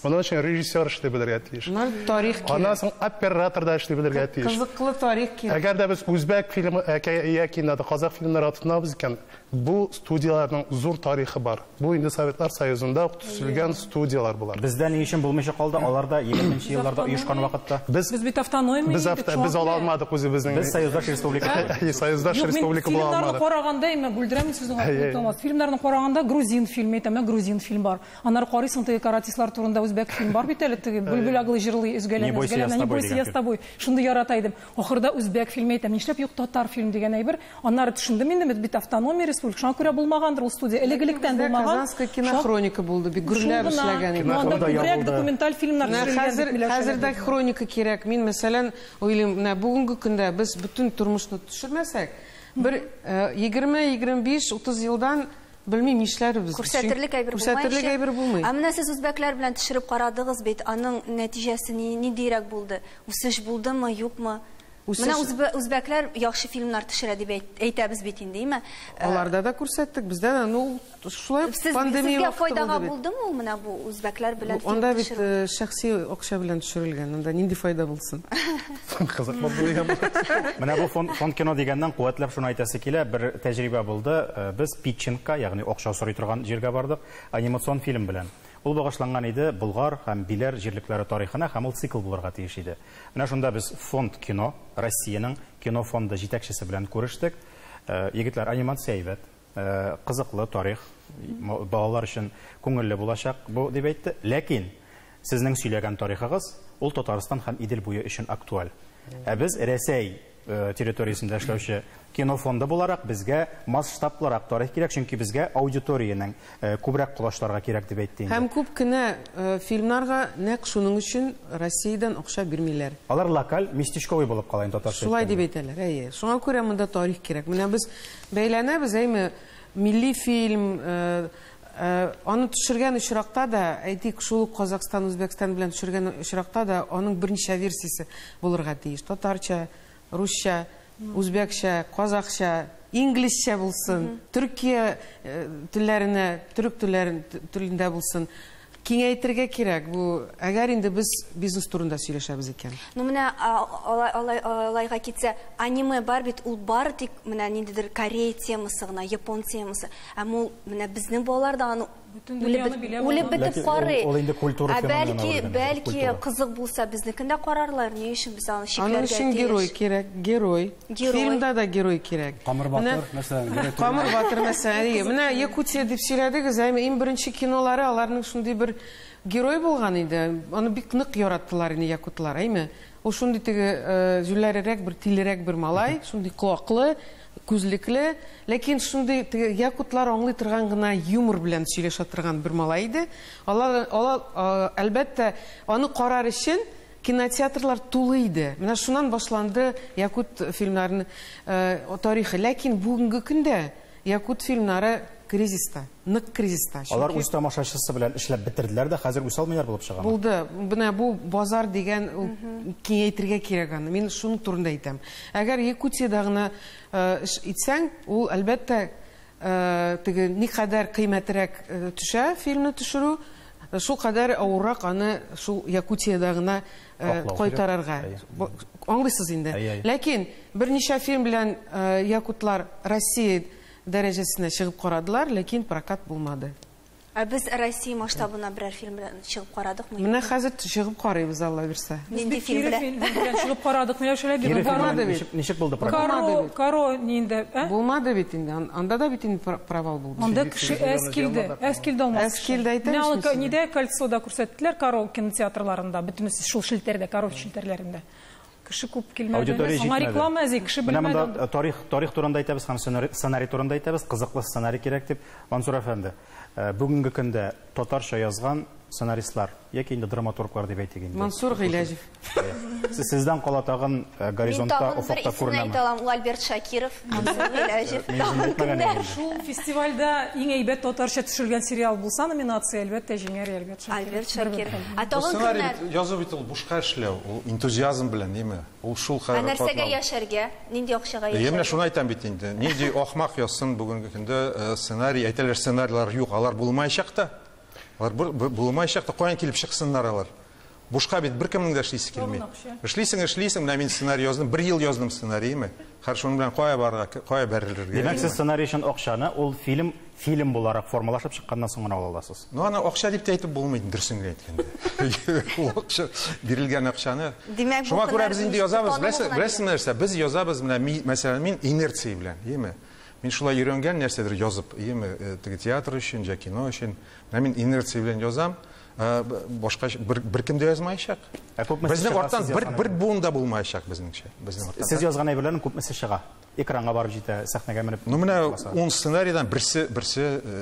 [SPEAKER 7] Моның өчен режиссер эшли белергә тиеш.
[SPEAKER 3] Тарих кирәк.
[SPEAKER 7] Аннан соң оператор да эшли белергә тиеш.
[SPEAKER 3] Кызыклы тарих кирәк.
[SPEAKER 7] Әгәр дә без үзбәк фильмы яки инде казах фильмнары тотынабыз икән, бу студияләрнең зур тарихы бар. Бу инде Советлар Союзында ук төзелгән студияләр булар.
[SPEAKER 1] Бездә ни өчен булмыйча калды? Аларда 20нче елларда оешкан вакытта.
[SPEAKER 7] Без
[SPEAKER 6] бит автономия.
[SPEAKER 7] Без ала алмадык үзебезнең.
[SPEAKER 1] Без союздаш республика.
[SPEAKER 7] Союздаш республика була алмадык.
[SPEAKER 6] Фильмнарны караганда, именно бүлдерәм сезне. Фильмнарны караганда грузин фильмы әйтәм, грузин фильм бар. Аннары карыйсың теге каратистлар турында үзбәк фильм бар бит әле, теге Бүлбүл аглы җырлый, өзгәләнә, өзгәләнә, не бойся, я с тобой. Шундый ярата идем. Ахырда үзбәк фильмы әйтәм, нишләп юк татар фильм дигән әйбер. Аннары төшендем инде, бит автономия республика. Шуңа күрә булмагандыр ул студия. Элек-электән булмаган.
[SPEAKER 3] Казанская кинохроника булды, бик гөрләп эшләгән иде.
[SPEAKER 6] Анда күбрәк документаль фильмнар төшерелгән.
[SPEAKER 3] Хәзер дә хроника кирәк. Мин, мәсәлән, уйлыйм, менә бүгенге көндә без бөтен тормышны төшермәсәк, бер 20, 25, 30 елдан белмим нишләрбез.
[SPEAKER 2] Күрсәтерлек әйбер булмый.
[SPEAKER 3] Күрсәтерлек әйбер булмый.
[SPEAKER 2] Ә менә сез үзбәкләр белән төшереп карадыгыз бит, аның нәтиҗәсе ниндирәк булды? Үсеш булдымы, юкмы? Менә үзбәкләр яхшы фильмнар төшерә дип әйтәбез бит инде, әйме?
[SPEAKER 3] Аларда да күрсәттек, бездә дә, ну, шулай пандемия
[SPEAKER 2] Сезгә файдага булдымы ул менә бу үзбәкләр белән фильм
[SPEAKER 3] төшерү? Анда бит шәхси акча белән төшерелгән, анда нинди файда булсын?
[SPEAKER 7] Кызык булды дигән.
[SPEAKER 1] Менә бу фонд кино дигәннән куәтләп шуны әйтәсе килә, бер тәҗрибә булды. Без питчингка, ягъни акча сорый торган җиргә бардык, анимацион фильм белән. Ул багышланган иде Болгар һәм Биләр җирлекләре тарихына, һәм ул цикл булырга тиеш иде. Менә шунда без фонд кино, Россиянең кино фонды җитәкчесе белән күрештек. Егетләр, анимация әйбәт, кызыклы тарих, балалар өчен күңелле булачак бу дип әйтте. Ләкин сезнең сөйләгән тарихыгыз ул Татарстан һәм Идел буе өчен актуаль. Ә без Рәсәй территориясендә эшләүче кино фонды буларак безгә масштаблырак тарих кирәк, чөнки безгә аудиториянең күбрәк колачларга кирәк дип әйтте инде.
[SPEAKER 3] Һәм күп кенә фильмнарга нәкъ шуның өчен Россиядән акча бирмиләр.
[SPEAKER 1] Алар локаль, местечковый булып кала инде татарча.
[SPEAKER 3] Шулай дип әйтәләр, әйе. Шуңа күрә монда тарих кирәк. Менә без бәйләнәбез, әйме, милли фильм, аны төшергән очракта да, әйтик, шул ук Казахстан, Үзбәкстан белән төшергән очракта да аның берничә версиясе булырга тиеш. Татарча, русча, үзбәкчә, казахча, инглизчә булсын, Төркия телләренә, төрек телендә булсын. Киңәйтергә кирәк бу, әгәр инде без бизнес турында сөйләшәбез икән.
[SPEAKER 2] Ну менә алайга китсә, аниме бар бит, ул бары тик менә ниндидер корей темасы гына, япон темасы. Әмма ул менә безнең балалар да аны үлеп бетеп карый.
[SPEAKER 1] Ул инде культура феномены.
[SPEAKER 2] Бәлки кызык булса безнекен дә карарлар, ни өчен без аны чикләргә тиеш?
[SPEAKER 3] Аның өчен герой кирәк, герой. Фильмда да герой кирәк.
[SPEAKER 5] Камыр батыр, мәсәлән,
[SPEAKER 3] Камыр батыр, мәсәлән. Менә Якутия дип сөйләдегез, әмма иң беренче кинолары аларның шундый бер герой булган иде. Аны бик нык яраттылар инде якутлар, әйме? Ул шундый теге җүләрерәк, бер тилерәк бер малай, шундый колаклы, күзлекле, ләкин шундый теге якутлар аңлый торган гына юмор белән сөйләшә торган бер малай иде. Алар, әлбәттә, аны карар өчен кинотеатрлар тулы иде. Менә шуннан башланды якут фильмнарының тарихы. Ләкин бүгенге көндә якут фильмнары кризиста, нык кризиста.
[SPEAKER 1] Алар үз тамашачысы белән эшләп бетерделәр дә, хәзер үсә алмыйлар булып чыга.
[SPEAKER 3] Булды. Менә бу базар дигән киңәйтергә кирәк аны. Мин шуның турында әйтәм. Әгәр Якутиядә гына эш итсәң, ул әлбәттә теге никадәр кыйммәтрәк төшә фильмны төшерү, шул кадәр авыррак аны шул Якутиядә гына кайтарырга. Аңлыйсыз инде. Ләкин берничә фильм белән якутлар Россия дәрәҗәсенә чыгып карадылар, ләкин прокат булмады.
[SPEAKER 2] Ә без Россия масштабына берәр фильм белән чыгып карадыкмы?
[SPEAKER 3] Менә хәзер чыгып карыйбыз, Алла бирсә.
[SPEAKER 2] Нинди фильм
[SPEAKER 6] белән чыгып карадык? Миләүшә
[SPEAKER 1] әби, ничек булды прокат?
[SPEAKER 6] Каро нинди, ә?
[SPEAKER 3] Булмады бит инде. Анда да бит инде провал булды.
[SPEAKER 6] Анда кеше әз килде. Әз килде алмас.
[SPEAKER 3] Әз килде әйтәм.
[SPEAKER 6] Нидә Кольцода күрсәттеләр Каро кинотеатрларында, бөтенесе шул челтәрдә, Каро челтәрләрендә. Кеше күп килмәде. Аңа реклама әзи, кеше белмәде.
[SPEAKER 1] Менә монда тарих турында әйтәбез һәм сценарий турында әйтәбез, кызыклы сценарий кирәк дип. Мансур әфәнде, бүгенге көндә татарча язган сценаристлар яки инде драматурглар дип әйтик инде.
[SPEAKER 3] Мансур Гыйләҗев.
[SPEAKER 1] Сездән кала тагын горизонтта, офыкта күренәме?
[SPEAKER 2] Мин тагын бер исемне әйтә алам, ул Альберт Шакиров, Мансур Гыйләҗев. Тагын кемнәр?
[SPEAKER 6] Шул фестивальдә иң әйбәт татарча төшерелгән сериал булса номинация, әлбәттә, җиңәр Альберт Шакиров.
[SPEAKER 2] Альберт Шакиров. Ә тагын
[SPEAKER 4] Сценарий
[SPEAKER 2] кемнәр?
[SPEAKER 4] язу бит ул бушка эшләү, ул энтузиазм белән, ниме? Ул шул
[SPEAKER 2] Ә
[SPEAKER 4] хәзер
[SPEAKER 2] нәрсәгә
[SPEAKER 4] катлау.
[SPEAKER 2] яшәргә? Нинди акчага
[SPEAKER 4] Әйе, менә
[SPEAKER 2] яшәргә?
[SPEAKER 4] шуны әйтәм бит инде. Нинди ахмак язсын бүгенге көндә сценарий, әйтәләр сценарийлар юк, алар булмаячак та. Алар булмаячак та, каян килеп чыксыннар алар? Бушка бит беркемнең дә эшлисе килми. Эшлисең, эшлисең, менә мин сценарий яздым, бер ел яздым сценарийны. Хәр шуның белән кая барырга, кая бәрелергә?
[SPEAKER 1] Димәк, сез сценарий өчен акчаны ул фильм, фильм буларак формалашып чыкканнан соң гына ала аласыз.
[SPEAKER 4] Ну, аны акча дип тә әйтеп булмый, дөресен генә әйткәндә. Ул акча, бирелгән акчаны.
[SPEAKER 2] Димәк, бу
[SPEAKER 4] Шуңа күрә
[SPEAKER 2] һөнәр
[SPEAKER 4] без инде
[SPEAKER 2] ничек
[SPEAKER 4] язабыз,
[SPEAKER 2] танылу гына
[SPEAKER 4] беләсезме нәрсә? Без язабыз, менә мәсәлән, мин инерция белән, әйеме? Мин шулай өйрәнгән нәрсәдер язып, әйеме, теге театр өчен, я кино өчен. Менә мин инерция белән язам. Башка бер кем дә язмаячак.
[SPEAKER 1] Ә күпмесе
[SPEAKER 4] Безнең
[SPEAKER 1] чыга
[SPEAKER 4] арттан
[SPEAKER 1] сез язган
[SPEAKER 4] бер
[SPEAKER 1] әйбер?
[SPEAKER 4] буын да булмаячак безнеңчә. Безнең арттан.
[SPEAKER 1] Сез язган әйберләрнең күпмесе чыга? Экранга барып җитә, сәхнәгә менеп.
[SPEAKER 4] Ну, менә
[SPEAKER 1] баса.
[SPEAKER 4] 10 сценарийдан берсе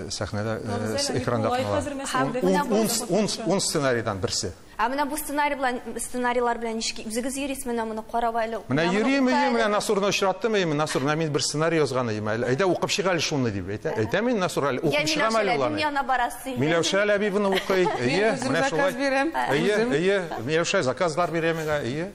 [SPEAKER 4] сәхнәдә,
[SPEAKER 6] Мәсәлән,
[SPEAKER 4] экранда
[SPEAKER 6] Николай
[SPEAKER 4] кала.
[SPEAKER 6] хәзер мәсәлән,
[SPEAKER 4] 10 сценарийдан берсе.
[SPEAKER 2] Ә менә бу сценарий белән, сценарийлар белән ничек үзегез йөрисез, менә моны карап әле.
[SPEAKER 4] Менә
[SPEAKER 2] менә моны
[SPEAKER 4] йөрим,
[SPEAKER 2] укы
[SPEAKER 4] йөрим,
[SPEAKER 2] әле.
[SPEAKER 4] менә Насурны очраттым, әйе, Насур, менә мин бер сценарий язган идем әле. Әйдә укып чык әле шуны дип әйтә. Әйтә мин Насур әле,
[SPEAKER 2] Я
[SPEAKER 4] укып чыгам
[SPEAKER 2] Миләүшә
[SPEAKER 4] әле
[SPEAKER 2] әбинең
[SPEAKER 4] уларны.
[SPEAKER 2] янына барасыз инде.
[SPEAKER 4] Миләүшә Ләбибовна укый. Әйе,
[SPEAKER 3] үзем
[SPEAKER 4] менә
[SPEAKER 3] заказ
[SPEAKER 4] шулай.
[SPEAKER 3] бирәм.
[SPEAKER 4] Әйе,
[SPEAKER 3] Үзем.
[SPEAKER 4] әйе, Миләүшә заказлар бирә миңа, әйе.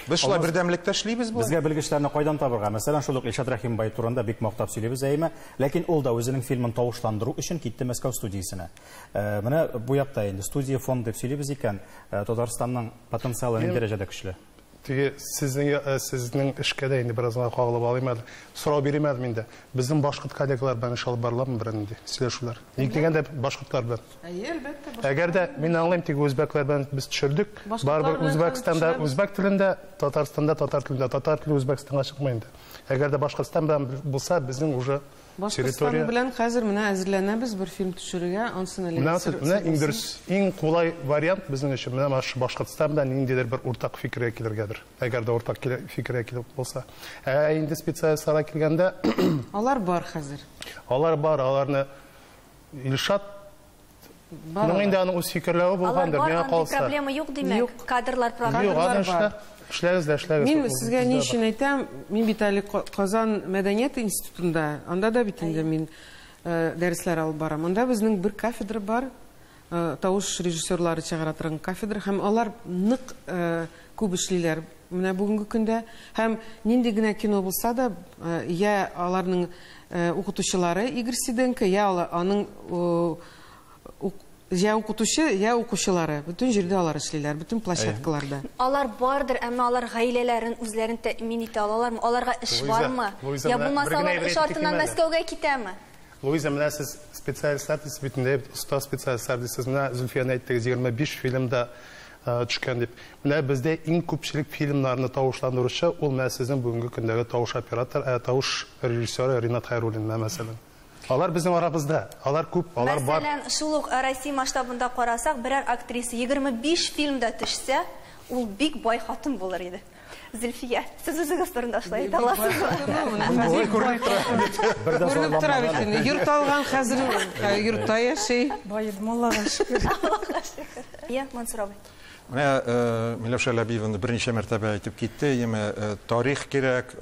[SPEAKER 4] Без шулай бердәмлектә эшлибез бу.
[SPEAKER 1] Безгә белгечләрне кайдан табырга? Мәсәлән, шул ук Илшат Рәхимбай турында бик мактап сөйлибез, әйеме? Ләкин ул да үзенең фильмын тавышландыру өчен китте Мәскәү студиясенә. Менә бу якта инде студия фонд дип сөйлибез икән, Татарстанның потенциалы ни дәрәҗәдә көчле?
[SPEAKER 7] Теге сезнең эшкә дә инде бераз гына кагылып алыйм әле. Сорау бирим әле инде. Безнең башкорт коллегалар белән эш алып барыламы берәр нинди сөйләшүләр? Ник дигәндә башкортлар белән.
[SPEAKER 3] Әйе, әлбәттә, башкортлар.
[SPEAKER 7] Әгәр дә мин аңлыйм, теге үзбәкләр белән без төшердек.
[SPEAKER 3] Башкортлар
[SPEAKER 7] Барыбер
[SPEAKER 3] белән
[SPEAKER 7] Үзбәкстанда
[SPEAKER 3] төшерәбез.
[SPEAKER 7] үзбәк телендә, Татарстанда татар телендә, татар теле Үзбәкстанга чыкмый инде. Әгәр дә Башкортстан белән булса, безнең уже
[SPEAKER 3] Башкортстан
[SPEAKER 7] территория
[SPEAKER 3] белән хәзер менә әзерләнәбез бер фильм төшерергә, ансын әле
[SPEAKER 7] Менә менә иң
[SPEAKER 3] сер-
[SPEAKER 7] дөрес, иң кулай вариант безнең өчен менә менә шу Башкортстан белән ниндидер бер уртак фикергә килергәдер. Әгәр дә уртак фикергә килеп булса. Ә инде специалистларга килгәндә,
[SPEAKER 3] Алар бар хәзер.
[SPEAKER 7] Алар бар, аларны Илшат
[SPEAKER 3] Бар
[SPEAKER 7] Моның
[SPEAKER 3] алар.
[SPEAKER 7] инде аның үз фикерләве
[SPEAKER 2] Алар
[SPEAKER 7] булгандыр,
[SPEAKER 2] бар,
[SPEAKER 7] миңа
[SPEAKER 2] андый
[SPEAKER 7] калса.
[SPEAKER 2] проблема юк димәк.
[SPEAKER 3] Юк.
[SPEAKER 2] Кадрлар проблема.
[SPEAKER 7] Юк,
[SPEAKER 3] Кадрлар
[SPEAKER 7] аны эшлә.
[SPEAKER 3] бар.
[SPEAKER 7] Эшләгез дә эшләгез.
[SPEAKER 3] Мин
[SPEAKER 7] Ул
[SPEAKER 3] сезгә ни
[SPEAKER 7] бездә
[SPEAKER 3] өчен әйтәм, мин бит әле Казан мәдәният институтында, анда да бит инде мин дәресләр алып барам. Анда безнең бер кафедра бар, тавыш режиссерлары чыгара торган кафедра, һәм алар нык күп эшлиләр. Менә бүгенге көндә һәм нинди генә кино булса да, я аларның укытучылары Игорь Сиденко, я аның я укытучы, я укучылары. Бөтен җирдә алар эшлиләр, бөтен площадкаларда.
[SPEAKER 2] Алар бардыр, әмма алар гаиләләрен үзләрен тәэмин итә алалармы? Аларга эш
[SPEAKER 7] Луиза,
[SPEAKER 2] бармы?
[SPEAKER 7] Луиза,
[SPEAKER 2] Я
[SPEAKER 7] менә
[SPEAKER 2] булмаса
[SPEAKER 7] бер генә
[SPEAKER 2] алар
[SPEAKER 7] әйбер
[SPEAKER 2] эш
[SPEAKER 7] әйтеп
[SPEAKER 2] артыннан
[SPEAKER 7] китим әле.
[SPEAKER 2] Мәскәүгә китәме?
[SPEAKER 7] Луиза, менә сез специалистлар дисез бит инде, оста специалистлар дисез. Менә Зөлфияне әйттегез, 25 фильмда төшкән дип. Менә бездә иң күпчелек фильмнарны тавышландыручы ул менә сезнең бүгенге көндәге тавыш оператор, тавыш режиссеры Ринат Хайруллин, менә мәсәлән. Алар безнең арабызда, алар күп, алар бар.
[SPEAKER 2] Мәсәлән, шул ук Россия масштабында карасак, берәр актриса 25 фильмда төшсә, ул бик бай хатын булыр иде. Зөлфия, сез үзегез турында шулай әйтә аласызмы?
[SPEAKER 4] Болай күренеп тора.
[SPEAKER 1] Бер дә
[SPEAKER 3] Күренеп тора бит
[SPEAKER 1] зарланмаган.
[SPEAKER 3] инде. Йорт алган хәзер, йортта яши.
[SPEAKER 6] Баедым, Аллага шөкер.
[SPEAKER 2] Иә, Мансур абый.
[SPEAKER 4] Менә Миләүшә Ләбиевна берничә мәртәбә әйтеп китте, яме тарих кирәк,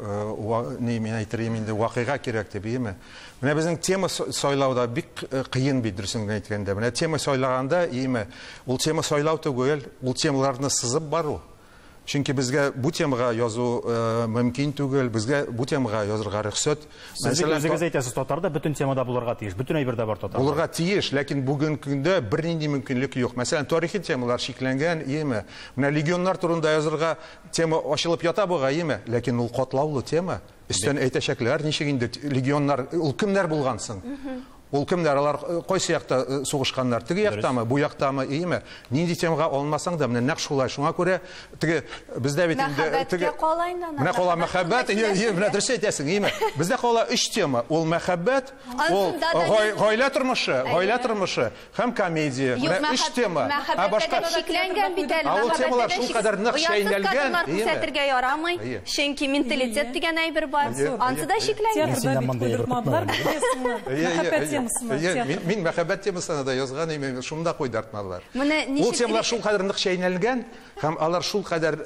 [SPEAKER 4] ни мин әйтер идем инде, вакыйга кирәк дип, яме. Менә безнең тема сайлауда бик кыен бит, дөресен генә әйткәндә. Менә тема сайлаганда, яме, ул тема сайлау түгел, ул темаларны сызып бару. Чөнки безгә бу темага язу мөмкин түгел, безгә бу темага язырга рөхсәт.
[SPEAKER 1] Сез бит
[SPEAKER 4] Мәсәлән,
[SPEAKER 1] үзегез әйтәсез, татарда бөтен темада булырга тиеш, бөтен әйбердә бар татарда.
[SPEAKER 4] Булырга тиеш, ләкин бүген көндә бернинди мөмкинлек юк. Мәсәлән, тарихи темалар чикләнгән, иеме? Менә легионнар турында язырга тема ачылып ята бугай, иеме? Ләкин ул катлаулы тема. Өстән әйтәчәкләр, ничек инде легионнар, ул кемнәр булган соң? Ул кемнәр, алар кайсы якта сугышканнар? Теге яктамы, бу яктамы, иеме? Нинди темага алынмасаң да, менә нәкъ шулай. Шуңа күрә теге бездә бит инде
[SPEAKER 2] Мәхәббәткә
[SPEAKER 4] теге
[SPEAKER 2] кала инде ана.
[SPEAKER 4] Менә кала
[SPEAKER 2] Мәхәббәт
[SPEAKER 4] мәхәббәт, ие, ие, менә дөрес әйтәсең, иеме? Бездә кала өч тема. Ул мәхәббәт, ул
[SPEAKER 2] Ансында да
[SPEAKER 4] гаилә тормышы, гаилә тормышы һәм комедия.
[SPEAKER 2] Юк,
[SPEAKER 4] Менә өч тема. Ә
[SPEAKER 2] мәхәббәткә
[SPEAKER 4] башка
[SPEAKER 2] дә чикләнгән бит әле.
[SPEAKER 4] Ә ул
[SPEAKER 2] мәхәббәткә
[SPEAKER 4] темалар
[SPEAKER 2] дә
[SPEAKER 4] шул
[SPEAKER 2] чик-
[SPEAKER 4] кадәр нык
[SPEAKER 2] Оятсыз
[SPEAKER 4] чәйнәлгән,
[SPEAKER 2] кадрлар
[SPEAKER 4] иеме?
[SPEAKER 2] күрсәтергә ярамый,
[SPEAKER 4] Әйе.
[SPEAKER 2] чөнки менталитет дигән әйбер бар.
[SPEAKER 4] Әйе,
[SPEAKER 2] Ансы да
[SPEAKER 4] әйе.
[SPEAKER 2] чикләнгән.
[SPEAKER 1] Мин
[SPEAKER 6] Театрда
[SPEAKER 1] синнән
[SPEAKER 6] бит
[SPEAKER 1] мондый әйбер
[SPEAKER 6] куйдыртмадылар,
[SPEAKER 1] көтмәгән
[SPEAKER 6] беләсеңме?
[SPEAKER 4] Әйе, әйе,
[SPEAKER 6] Мәхәббәт
[SPEAKER 4] әйе.
[SPEAKER 6] темасына.
[SPEAKER 4] Мин мәхәббәт темасына да язган идем, шунда куйдыртмадылар. Ул темалар шул кадәр нык чәйнәлгән, һәм алар шул кадәр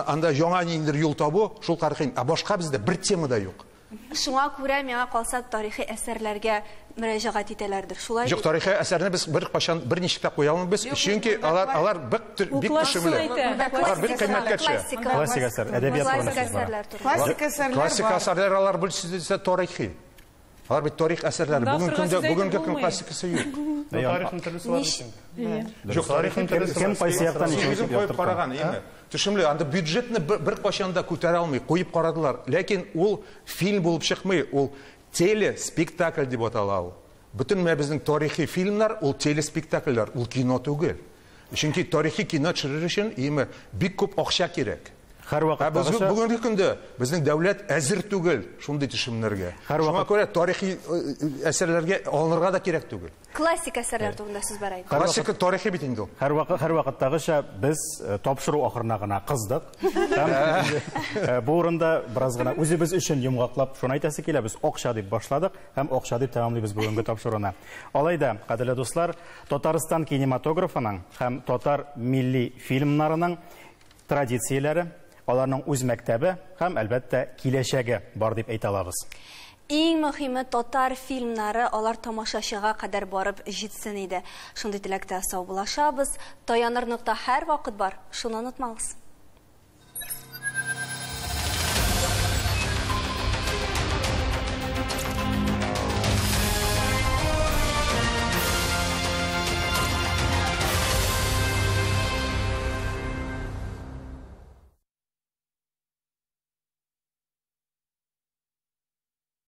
[SPEAKER 4] анда яңа ниндидер юл табу шул кадәр кыен. Ә башка бездә бер тема да юк.
[SPEAKER 2] Шуңа күрә миңа калса тарихи әсәрләргә мөрәҗәгать итәләрдер. Шулай.
[SPEAKER 4] Юк, тарихи әсәрне без бер кашан бер ничек тә куя алмыйбыз, чөнки алар бик төшемле. Алар бик кыйммәткә төшә.
[SPEAKER 1] Классик әсәр, әдәбият турында.
[SPEAKER 3] Классик әсәрләр.
[SPEAKER 4] Классик әсәрләр алар бер тарихи. Алар бит тарих әсәрләре. Бүгенге көндә бүгенге көн классикасы юк.
[SPEAKER 7] Тарихның төрлесе бар бит.
[SPEAKER 4] Юк, тарихның төрлесе.
[SPEAKER 1] Кем кайсы яктан
[SPEAKER 4] ничек куеп караган, әйме? Төшемле, анда бюджетны бер кашан да күтәрә алмый, куеп карадылар. Ләкин ул фильм булып чыкмый, ул телеспектакль дип атала ул. Бөтен менә безнең тарихи фильмнар ул телеспектакльләр, ул кино түгел. Чөнки тарихи кино төшерер өчен әйме бик күп акча кирәк. Бүгенге көндә безнең дәүләт әзер түгел шундый төшемнәргә. Шуңа күрә тарихи әсәрләргә алынырга да кирәк түгел.
[SPEAKER 2] Классик әсәрләр турында сүз бара инде.
[SPEAKER 4] Классика тарихи бит инде ул.
[SPEAKER 1] Һәрвакыттагыча без тапшыру ахырына гына кыздык. Һәм бу урында бераз гына үзебез өчен йомгаклап шуны әйтәсе килә, без акча дип башладык һәм акча дип тәмамлыйбыз бүгенге тапшыруны. Алай да, кадерле дуслар, Татарстан кинематографының һәм татар милли фильмнарының традицияләре, аларның үз мәктәбе һәм, әлбәттә, киләчәге бар дип әйтә алабыз.
[SPEAKER 2] Иң мөһиме татар фильмнары алар тамашачыга кадәр барып җитсен иде. Шундый теләктә саубуллашабыз. Таяныр нокта һәр вакыт бар. Шуны онытмагыз.